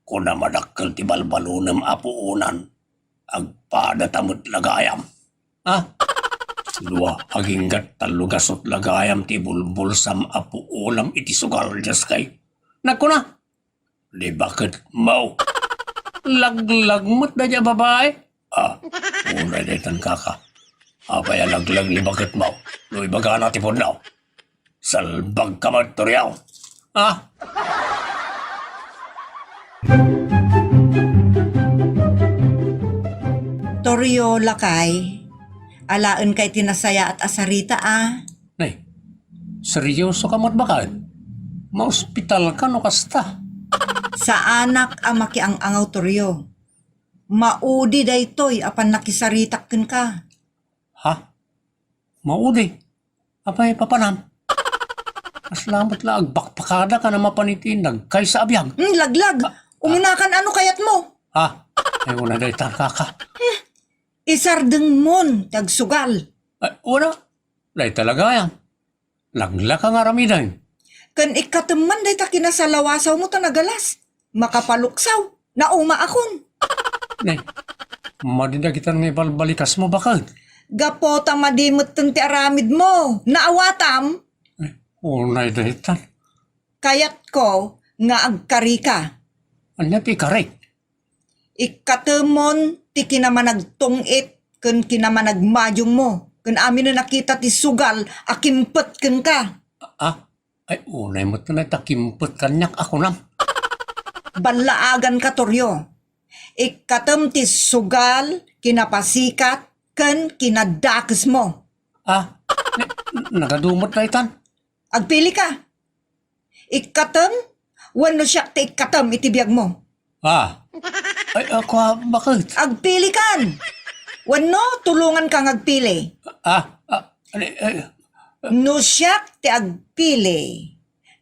Kuna madakkel ti balbalonem a puonan, agpadata met la gayam. Ah? Dua, aginggat tallo gasut la gayam ti bulbulsam a puonam iti sugal, Dios kay. Nagkuna, di baketmo. Laglag met daydiay a babai. Ah, unay daytan, kaka. Apay a laglag ni baketmo? No ibagana ti pudno. Salbagka met, Torio. Ah? Torio, lakay, alaenka iti nasayaat a sarita, a. Nay, seryoso ka met baket? Maospital ka no kasta? Saanak a makiang-angaw, Torio. Maudi daytoy a pannakisaritak kenka. Ha? Maudi? Apay, papanam? Kasla met la agbakbakada ka na mapan iti nagkaysa a biag. Hmm, laglag. Ah, ah. Umunakan, ano kayatmo? Ah, ay, una dayta, kaka. Hmm, isardengmon ti agsugal. Ay, una. Dayta la gayam. Laglaka nga aramiden. Ken ikkatem man dayta kinasalawasawmo ta nagalas. Makapaluksaw. Naumaakon. Nay, madi dagitan nga ibalbalikasmo, baket? Gapu ta madi metten ti aramidmo. Naawatam? Ay, unay daytan. Kayatko nga agkarika. Ania ti ikarek? Ikkatemon ti kinamanagtung-it ken kinamanagmayongmo, ken aminen a kita ti sugal a kimpet kenka. Ah, ay, unay met ta kimpet kaniak a kunam. Ballaaganka, Torio. Ikkatem ti sugal, kinapasikat, ken kinadakesmo. Ah, na-, nagadu met daytan? Agpilika. Ikkatem wenno siak ti ikkatem iti biagmo? Ah. Ay, ako, ah, baket? Agpilikan. Wenno, tulonganka nga agpili. Ah, ah, ay, ay. No siak ti agpili,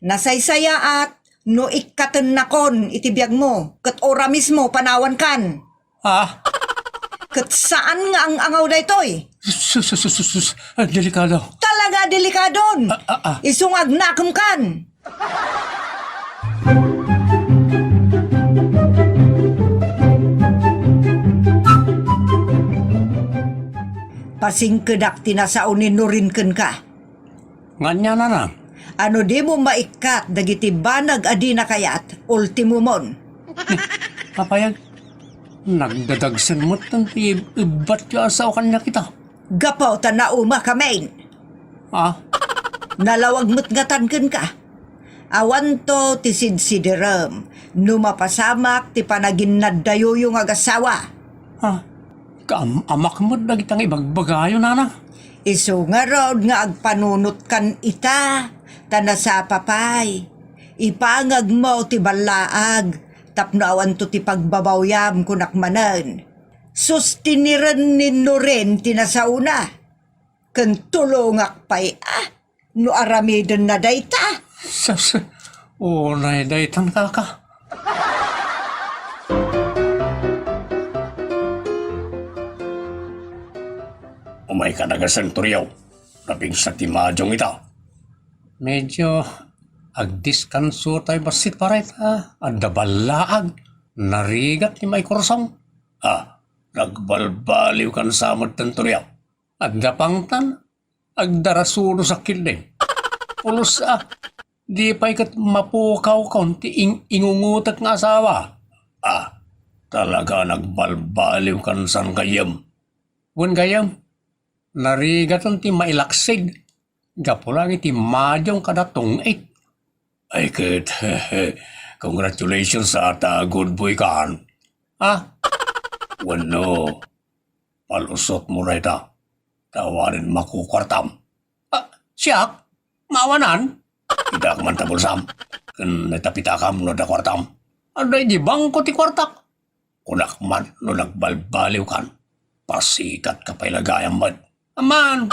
nasaysayaat no ikkatennakon iti biagmo ket uramismo panawankan. Ah? Ket saan nga ang-angaw daytoy? Sus, sus, sus, sus, sus. Ah, delikado. Talaga delikadon. Ah, ah, ah. Isu nga agnakemkan. Pasingkedak ti nasao ni Norin kenka. Nganyanana? Ano dimo maikkat dagiti banag a dina kayat, ultimomon. Apay, nagdadagsen met ti ibbatyo a sao kaniak ita. Gapu ta naumakamin. Ah? Nalawag met ngatan kenka. Awanto ti sidsidirem no mapasamak ti panaginnaddayoyo nga agasawa. Ah, kaam-amak met dagita nga ibagbagayo, nana. Isu ngarud nga agpanunotkan ita, ta nasapa pay. Ipangagmo ti ballaag tapno awanto ti pagbabawyam, kunak manen. Sustiniren ni Noren ti nasaona, ken tulongak pay a no aramidenna dayta. Sus, unay daytan, kaka. Umayka dagsen, Torio. Napigsa ti majong ita. Medyo agdiskanso tayo bassit para ita. Adda ballaag, narigat ni maikursong. Ah, nagbalbaliwkan sa met, Torio. Adda pangtan, agdarasuno sa killing. Pulos, ah. Di pay ket mapukawkon ti ing-, ingungutek nga asawa. Ah, talaga nagbalbaliwkan san gayyem. Wen gayyem, narigaton ti mailaksid. Gapu lang iti madiyong kada tungit. Ay ket, congratulations a ta good boy kan. Ah? Wenno, palusotmo dayta, ta awanen makukuartam. Ah, siak? Maawanan? Idak man ta bulsam. Ken dayta pitakam no adda kuartam. Adda iti bangko ti kuartak. Kunak man no nagbalbaliwkan, pasikatka pay la gayam met. Amman,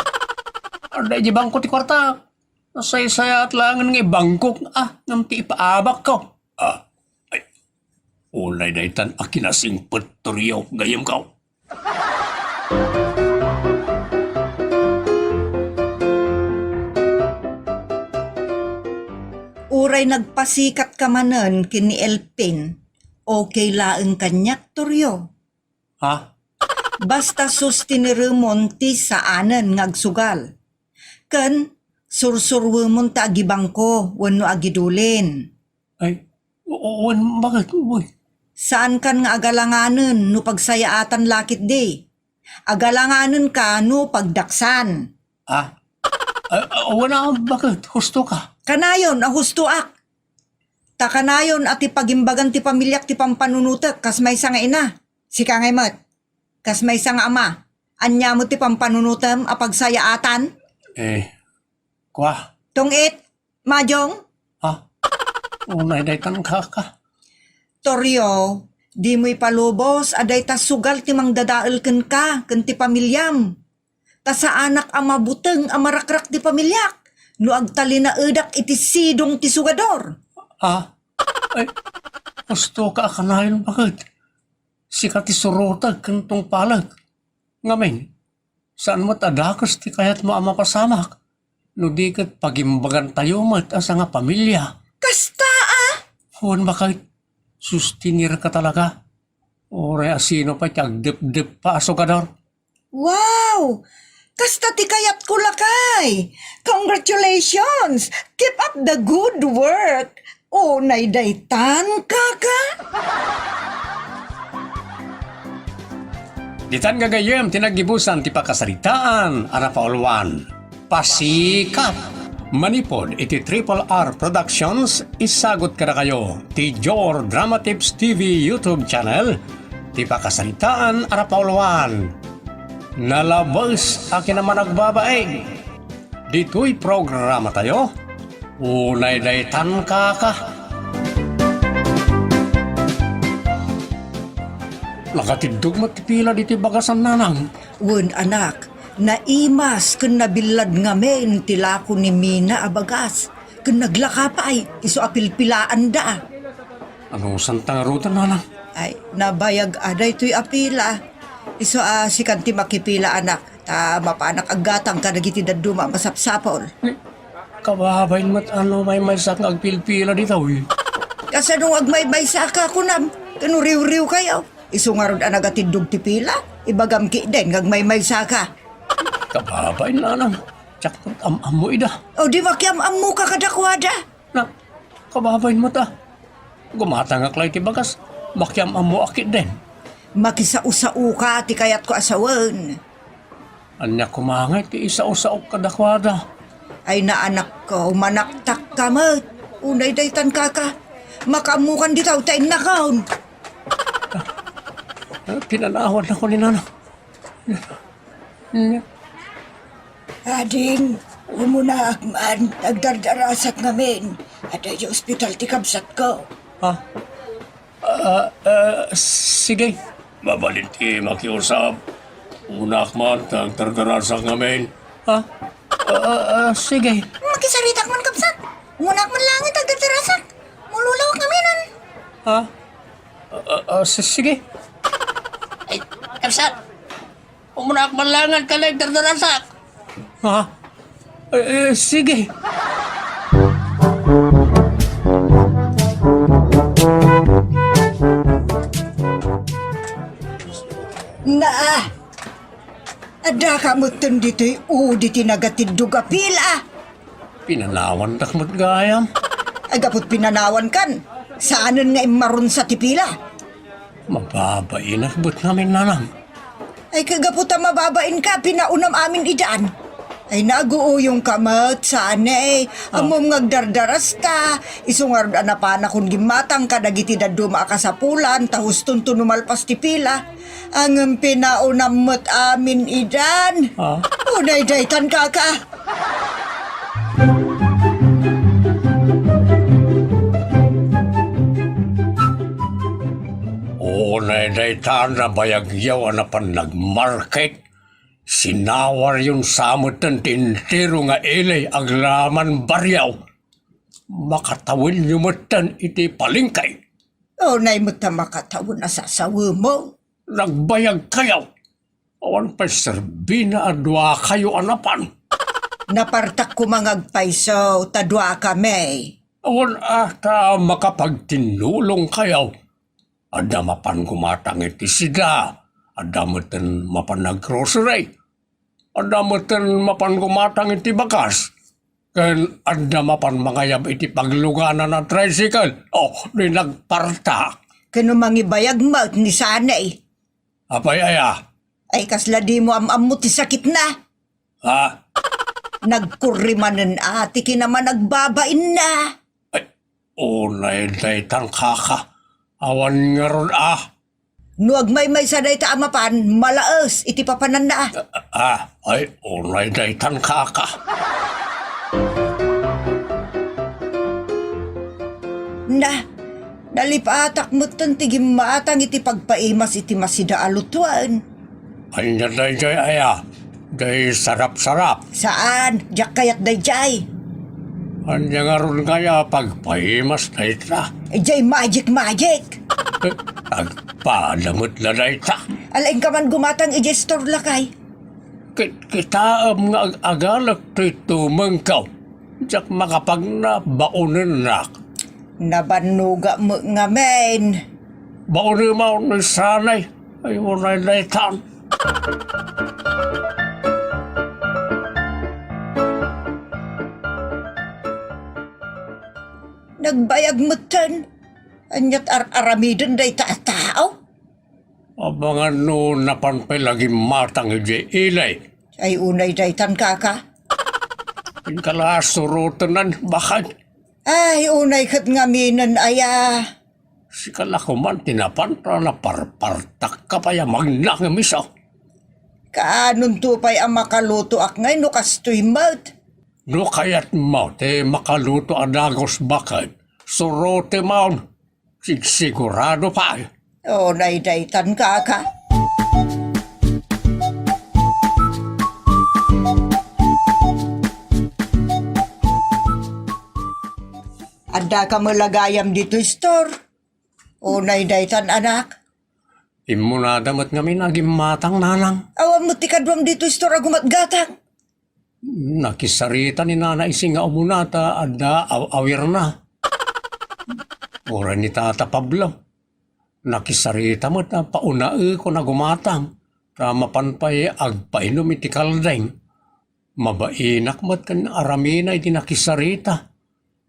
adda iti bangko ti kuartak. Nasaysayaat laengen nga ibangkok, ah, ngem ti ipaabakko. Ah, ay, unay daytan a kinasingpet, Toryo, gayyemko. Uray nagpasikatka manen ken ni Elpin, okay laeng kaniak, Toryo. Ha? Basta sustineremon ti saanen nga agsugal. Ken sursuruemon ta agibangko wenno agidulin. Ay, o-, o-, wen, bakit? Uy. Saankan nga agalanganen no pagsayaatan la ketdi. Agalanganenka no pagdaksan. Ah? Ah, ah, wen a, bakit? Husto ka. Kanayon a hustoak. Ta kanayon a ti pagimbagan ti pamiliak ti pampanunotek kas maysa nga ina. Sika ngay met, kas maysa nga ama, ania met ti pampanunotem a pagsayaatan? Eh, kua? Tungit, Majong? Ha? Unay daytan kaka. Toryo, dimo ipalubos a dayta sugal ti mangdadael kenka ken ti pamiliam. Ta saanak a mabuteng a marakrak ti pamiliak no agtalinaedak iti sidong ti sugador. Ah? Ay, husto ka a kanayon, bakit? Sika ti surotek ken tungpalek. Ngamin, saan met a dakes ti kayatmo a mapasamak no di ket pagimbagantayo met a sangapamilia. Kasta a? Wen, bakit? Sustinerka talaga. Uray a sino pay ti agdepdeppa a sugador. Wow! Kasta ti kayatko, lakay! Congratulations! Keep up the good work! Unay daytan, kaka! Ditan gagayyem ti naggibusan ti pakasaritaan a napauluan. Pasikat! Manipud iti Triple R Productions, isagut kadakayo ti Jor Dramatips T V YouTube channel ti pakasaritaan a napauluan. Nalabes a kinamanagbabain. Ditoy programatayo, unay daytan, kaka. Nakatiddog met ti pila ditoy bagasan, nanang. Wen, anak, naimas ken nabillad ngamin ti lako ni Mina a bagas, ken naglaka pay, isu a pilpilaanda. Anusanta ngaruden, nanang? Ay, nabayag a daytoy a pila. Isu a sikan ti makipila, anak, ta mapanak aggatang kadagiti dadduma a masapsapul. Kababain met a no maymaysak nga agpilpila ditoy. Kasano nga agmaymaysaka, kunam? Ken uriwriwkayo. Isu ngarud a nagatiddog ti pila, ibagam ketdin nga agmaymaysaka. Kababain, nanang, diak met am-ammo ida. O, di makiam-ammoka kadakuada. Na, kababain met a. Gumatangak la iti bagas, makiam-ammoak ketdin. Makisao-saoka ti kayatko a sawen. Ania koma ngay ti isao-saok kadakuada? Ay, naanakko, manaktakka met. Unay daytan, kaka. Makaammokan ditoy ta innakon. Ah, pinanawan ako ni Nana. Ading, umunaak man, nagdardarasak ngamin. Adda iti ospital ti kabsatko. Ha? Ah, ah, sige. Mabalin ti makiusab. Unak man, ta agdardarasak ngamin. Ha? Ah, ah, ah, sige. Makisaritak man, kabsat. Umunak man laeng ta agdardarasak. Mululawak ngamin. Ha? Ah, ah, ah, si-, sige. Ay, kabsat. Umunak man laeng ta agdardarasak. Ha? Eh, eh, sige. Naa, adda ka metten ditoy udi ti nagatiddog a pila. Pinanawandak met gayam. Ay, gaput pinanawankan, saanen nga immarunsa ti pila? Mababainak met ngamin, nanang. Ay, kagapu ta mababainka, pinaunam amin idan. Ay, naguuyongka met, saan, eh. Ah. Ammom nga agdardarasta, isu ngarud a napanakon gimmatang kadagiti dadduma a kasapulan, ta hustonto no malpas ti pila. Ngem pinaunam met amin idan. Ah. Unay daytan, kaka. Unay daytan a bayagyo a napan nagmarket, sinawaryon sa metten ti entero nga ili agraman barrio. Makatawenyo metten iti palengke. Unay met ta makatawen a sasawemo. Nagbayagkayo. Awan pay serbina a duakayo a napan. Napartak koma nga agpayso ta duakami. Awan a ta makapagtinnulongkayo. Adda mapan gumatang iti sida, adda metten mapan nag-grocery. Adda metten mapan gumatang iti bakas. Ken adda mapan mangayab iti pagluganan a tricycle. Oh, di nagpartak. Ken no mangibayag met ni Sanay. Apay aya? Ay, kasla dimo am-ammo ti sakitna. Ha? Nagkurri manen a ti kinamanagbabainna. Ay, unay daytan, kaka. Awan ngarud a. No agmaymaysa dayta a mapan, malaes iti papananna. Ah, ay, unay daytan, kaka. Na, nalipatak metten ti gimmatang iti pagpaimas iti masida a lutoen. Ania daydiay aya? Diay sarap-sarap? Saan, diak kayat daydiay. Ania ngarud nga aya pagpaimas dayta? Diay magic-magic. Eh, agpada met la dayta. Alaingka man gumatang idiay store, lakay. Kit-, kitaem nga ag-agalek ti tumengko. Diak makapagna, baonennak. Nabannoga met ngamin. Baonem ni Sanay. Ay, unay daytan. Nagbayag metten. Aniat ar-aramiden dayta a tao? Abangan no napan pay la gimmatang idiay ili. Ay, unay daytan, kaka. Inkala surotenan, bakay. Ay, unay ket ngaminen aya. Sika la koman ti napan ta naparpartakka pay a magnangem isu. Kaanonto pay a makalutoak ngay no kastoy met? No kayatmo ti makaluto a dagus, bakay, surotemon. Sigsigurado pay. Unay daytan, kaka. Addaka met la gayam ditoy store? Unay daytan, anak. Immunada met ngamin a gimmatang, nanang. Awan met ti kaduam ditoy store a gumatgatang. Nakisarita ni Nana Ising nga umuna ta adda aw-awirna. Uray ni Tata Pablo. Nakisarita met a paunaekon a gumatang, ta mapan pay agpainum iti kaldeng. Mabainak met ken aramina iti nakisarita.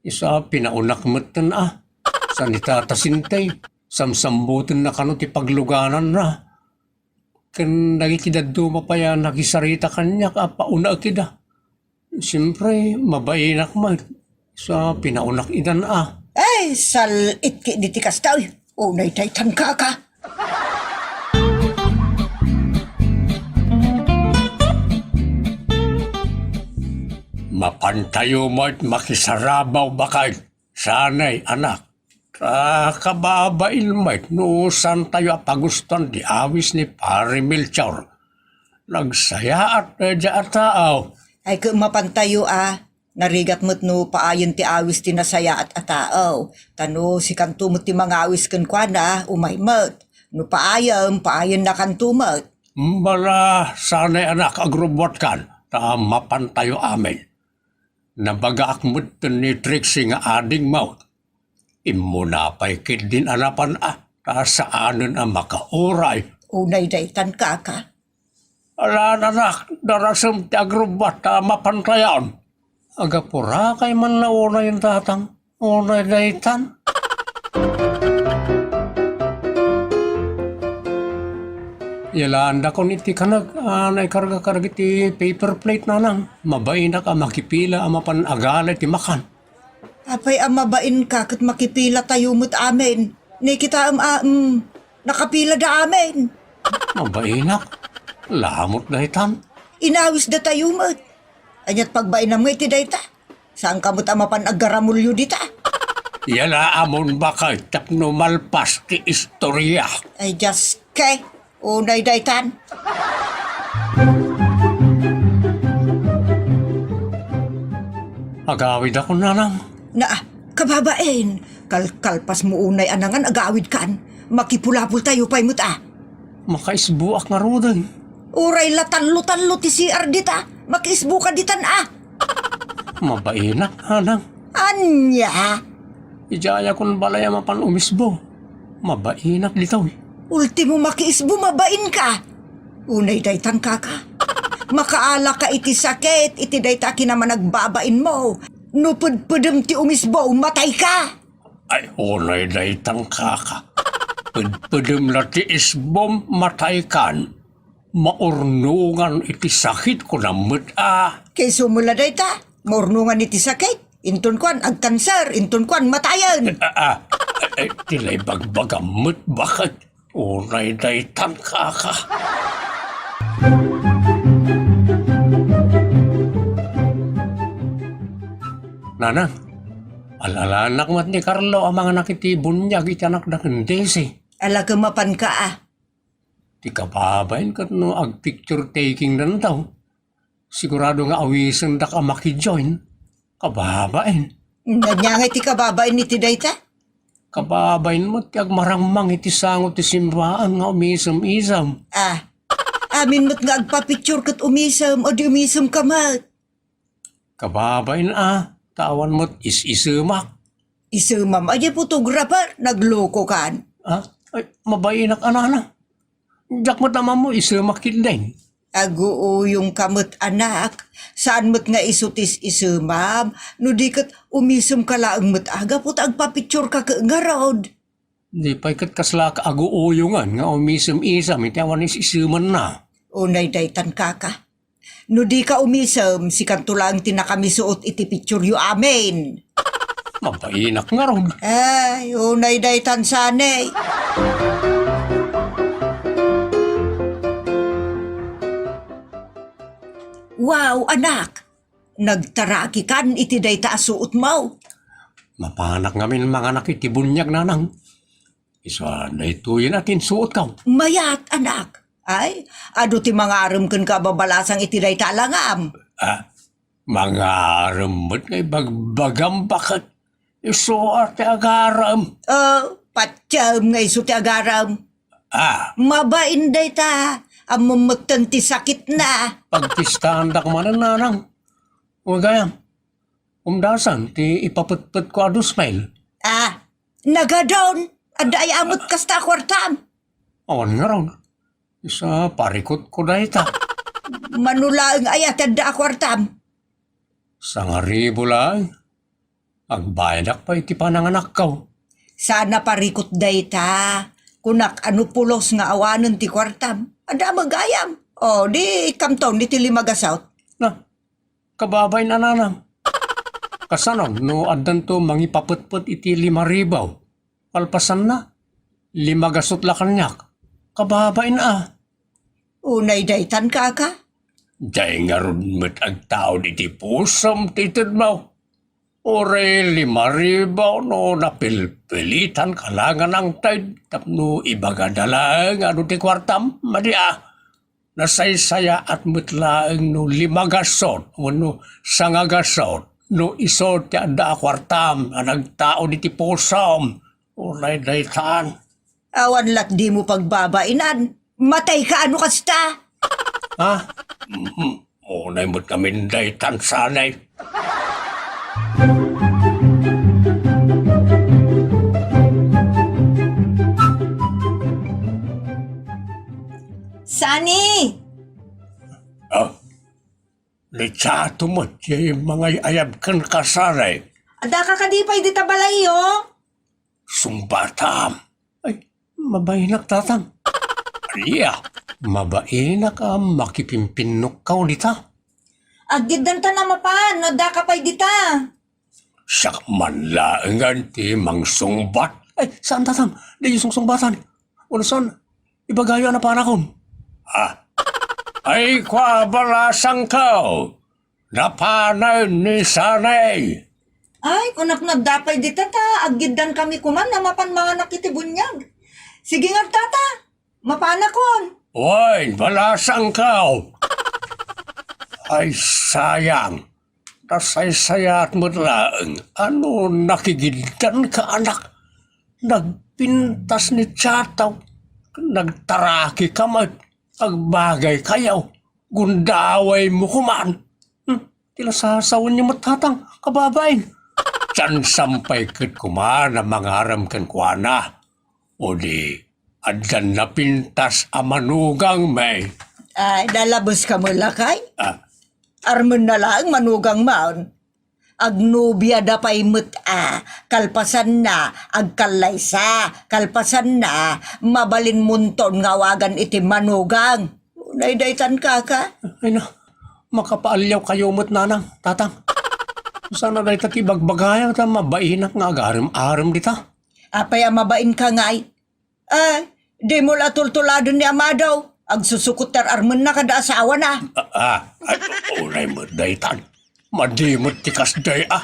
Isu a pinaunak metten a. Sa ni Tata Sintay, samsambutenna kano ti paglugananna. Ken dagiti dadduma pay a nakisarita kaniak a paunaek ida. Siempre, mabainak met. Sa pinaunak idan a. Ay, sal-it ketdi ti kasta, uy. Unay daytan, kaka. Mapantayo met makisarabaw, bakay. Sanay, anak. Ta kababain met no santayo a pagustuan ti awis ni Pari Melchor. Nagsayaat daydiay a tao. Ay, ket mapantayo a, narigat met no paayen ti awis ti nasayaat a tao. Ta no sikanto met ti mangawis kenkuana, umay met. No paayem, paayennakanto met. Bala, sanay, anak, agrubbuatkan, ta mapantayo amin. Nabagaak metten ni Trixie nga adingmo. Immuna pay ketdin a napan a, ta saanen a makauray. Unay daytan, kaka. Ala, anak, darasem ti agrubbuat ta mapantayon. Agapurakay man la unay, tatang, unay daytan. Yalaandakon iti kanag a naikarga-karga iti paper plate, nanang. Mabainak a makipila a mapan agala iti makan. Apay a mabainka ket makipilatayo met amin? Ni kitaem a, mm, nakapilada amin. Mabainak. Lamot daytan. Inawisdatayo met. Ania't pagbainam nga iti dayta? Saanka met a mapan aggaramulyo dita? Yalaamon baket tapno malpas ti istoria. Ay, Dios ke. Unay daytan. Agawidakon, nanang. Na, kababain, kalkalpasmo unay a nangan agawidkan. Makipulapultayo pay met a. Makaisbuak ngaruden. Uray la tallo-tallo ti C R dita. Makiisbuka ditan a. Mabainak, nanang. Ania? Idiayakon balay a mapan umisbo. Mabainak ditoy. Ultimo makiisbo, mabainka. Unay daytan, kaka. Makaalaka iti sakit iti dayta a kinamanagbabainmo. No pedpedem ti umisbo, matayka. Ay, unay daytan, kaka. Pedpedem la ti isbom, mataykan. Maurnongan iti sakit, kunam met a. Kay sumula dayta, maurnongan iti sakit. Inton kuan, agkanser. Inton kuan, matayen. Ah, ah, ay, ay, ti la ibagbagam met, baket. Unay daytan, kaka. Nanang, al-alanak met ni Carlo a manganak iti buniag iti anakda ken Daisy. Alakem mapanka a. Ti kababain ket no ag-picture taking danto, sigurado nga awisendak a maki-join. Kababain. Ania ngay ti kababain iti dayta? Kababain met ti agmarangmang iti sango ti simraan nga umisem-isem. Ah, amin met nga agpa-picture ket umisem, o di umisemka met. Kababain a, ta awan met is-isemak. Isemam a diay photographer, naglokokan. Ah, ay, mabainak a, nanang. Diak met ammo, isemak ketdin. Aguuyongka met, anak. Saan met nga isu ti is-isemam? No di ket umisemka laeng met a gapu ta agpa-pictureka ket ngarud. Di pay ket kasla aguuyongen nga umisem-isem iti awan is-isemanna. Unay daytan, kaka. No dika umisem, sikanto laeng ti nakamisuot iti pictureyo amin. Mabainak ngarud. Ay, unay daytan sani. Wow, anak! Nagtarakikan iti dayta a suotmo. Mapanak ngamin manganak iti buniag, nanang. Isu a daytoyen a ti insuotko. Mayat, anak. Ay, adu ti mangarem kenka a babalasang iti dayta a langam. Ah, mangarem met nga ibagbagam, baket. Isu a ti agarem. Ah, patiem nga isu ti agarem. Ah. Mabain dayta. Ammom metten ti sakitna. Pagpistaandak manen, nanang. Wen gayam, umdasan ti ipapetpetko a dos mil. Ah, nagadon. Adda aya met kasta a kuartam? Awan ngarud. Isu a parikutko dayta. Mano laeng aya ti adda a kuartam? Sangaribu laeng. Agbayadak pay iti pananganakko. Saan a parikut dayta. Kunak a no pulos nga awanen ti kuartam. Adda met gayam. O, di ikkamton iti lima gasut. Na, kababain a, nanang. Kasano no addanto mangipapetpet iti lima ribu? Kalpasanna, lima gasut la kaniak. Kababain a. Unay daytan, kaka? Diay ngarud met agtaud iti pusom ti itedmo. Uray lima ribu no napilpilitanka la nga nangted tapno ibagada laeng adu ti kuartam, madi a. Nasaysayaat met laeng no lima gasut wenno sanga gasut no isu ti adda a kuartam a nagtaud iti pusom. Unay daytan. Awan lat dimo pagbabainan. Matayka a no kasta. Ha? Mhm. Unay met ngamin daytan, sani. Sani! Ah? Ni Chato met ti mangay-ayab kenka, Sara. Addaka kadi pay dita balayyo? Sungbatam. Ay, mabainak, Tatang. Ania, mabainak a makipimpinnokkaw dita. Aggiddanta a mapan no addaka pay dita. Siak man laengen ti mangsungbat. Ay, saan, Tatang? Diyo sungsungbatan. Unasan, ibagayo a napanakon. Ah. Ay, kua, balasangko. Napanen ni Sanay. Ay, kunak no adda pay dita ta, aggiddakami koma a mapan manganak iti buniag. Sige nga, Tata, mapanakon. Wen, balasangko. Ay, sayang. Nasaysayaat met laeng. Ano nakigiddanka, anak? Nagpintas ni Chato. Nagtarakika met. Agbagaykayo. Gundawaymo koman. Hmm, ti nasasawenyo met, Tatang, kababain. Diyan sampay ket koman a mangarem kenkuana. O di, addan napintas a manugangmi. Ay, nalabeska met, lakay? Ah. Armenna laeng manugangmon. Agnobiada pay met a, kalpasanna, agkallaysa, kalpasanna, mabalinmonton nga awagan iti manugang. Unay daytan, kaka? Ay na, makapaaliawkayo met, Nanang, Tatang. Saan a dayta ti ibagbagayo ta mabainak nga agarem-arem dita? Apay a mabainka ngay? Ay, dimo la tultuladen ni Amado. Agsusukot ti ar-armenna kada asawana. Ah, ah, ay, unay met daytan. Madi met ti kasdiay a.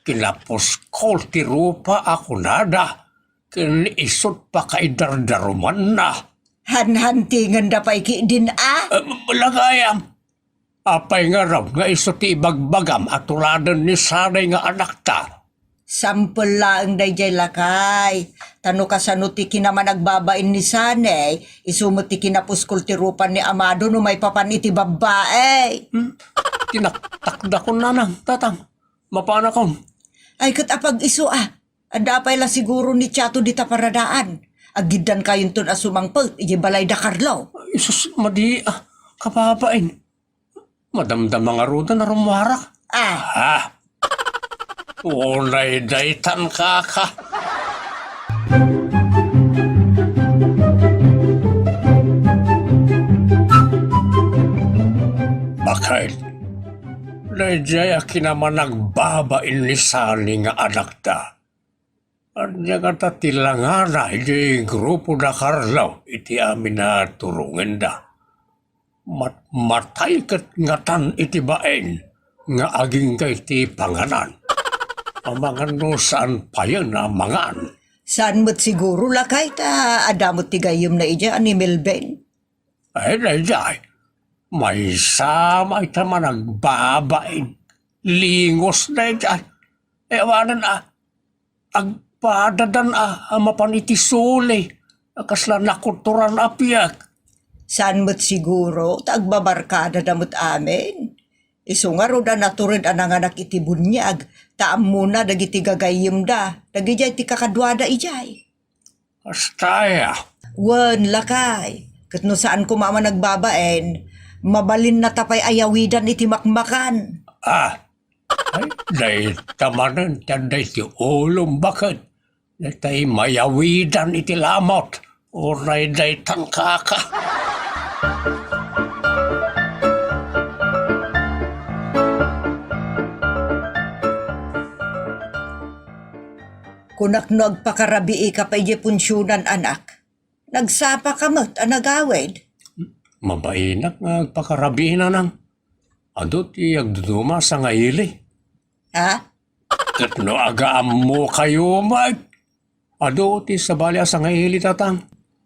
Kinapuskol ti rupa a kunada. Ken isut' pakaidardarumanna. Hanhantingenda pay ketdin a? Ah, lagayam. Apay ngarud nga isu ti ibagbagam a tuladen ni Sanay nga anakta? Sampel laeng daydiay, lakay. Ta no kasano ti kinamanagbabain ni Sanay, isu met ti kinapuskol ti rupa ni Amado no maipapan iti babbai. Hmm? Tinaktakdakon, Nanang, Tatang. Mapanakon. Ay, ket apag-isu a. Adda pay la siguro ni Chato dita paradaan. Aggiddankayonton a sumangpet idiay balay da Carlo. Ay, sus, madi a, kababain. Madamdama ngaruden a rummuarak. Ah. Ah. Unay daytan, kaka. Baket, daydiay a kinamanagbabain ni Sani nga anakta. Ania ngata ti langana idiay grupo da Carlo iti amin a turongenda? Mat-, matay ket ngatan iti bain nga agingga iti panganan. Amangan no saan payen a mangan. Saan met siguro, lakay, ta adda met ti gayyemna idiay a ni Melvin. Ay, daydiay. Maysa, mayta managbabain. Lingos, daydiay. Ewanen a, agpadadan a, a mapan iti suli, a kasla nakuturan a piek. Saan met siguro, ta agbabarkadada met amin. Isu ngarud a natured a nanganak iti buniag, ta ammona dagiti gagayyemda, dagidiay ti kakaduada idiay. Kasta aya? Wen, lakay. Ket no saan koma a managbabain, mabalinna ta pay a yawidan iti makmakan. Ah, ay, dayta manen ti adda iti ulom, baket. Daytay mayawidan iti lamot. Unay daytan, kaka. Kunak no agpakarabiika pay idiay punsionan, anak. Nagsapaka met a nagawid. Mabainak nga agpakarabii, nanang. Adu ti agduduma a sangaili. Ha? Ket no agaammokayo met, adu ti sabali a sangaili, tatang.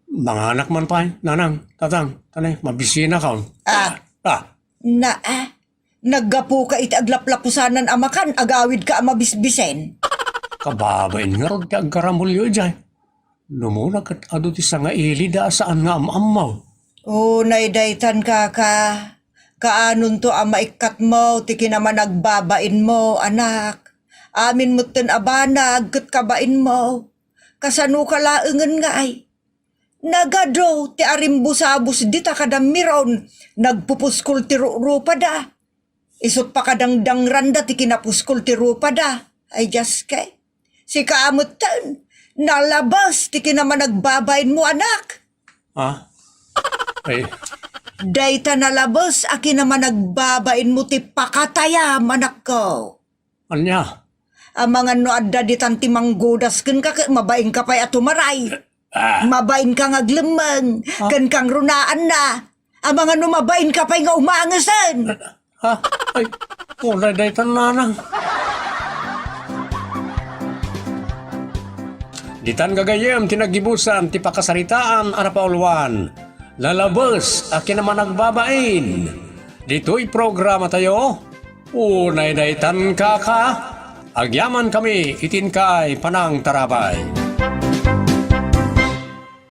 Manganak man pay, nanang, tatang, tanay, mabisinakon. Ah. Ah. Na, ah, naggapuka iti aglaplapusanan a makan, agawidka a mabisbisen. Kababain ngarud ti aggaramulyo idiay. Numuna ket adu ti sangailida a saan nga am-ammo. Unay daytan, kaka. Kaanonto a maikkatmo ti kinamanagbabainmo, anak. Amin metten a banag ket kabainmo. Kasanoka laengen ngay? Nagadu ti arimbusabus dita kada Miron, nagpupuskol ti rurupada. Isut' pakadangdangranda ti kinapuskol ti rupada. Ay, Dios kay. Sika a metten, nalabes ti kinamanagbabainmo, anak. Ha? Ay. Dayta nalabes a kinamanagbabainmo ti pakatayam, anakko. Ania? Amangan no adda ditan ti manggudas kenka ket mabainka pay a tumaray. Ah. Mabainka nga aglemmeng, Ah. ken kangrunaanna. Amangan no mabainka pay nga umangesen. Ha? Ay, unay daytan, nanang. Ditan gagayyem ti naggibusan ti pakasaritaan a napauluan. Nalabes a kinamanagbabain. Ditoy programa tayo, unay daytan kaka, agyaman kami iti inkay panangtarabay.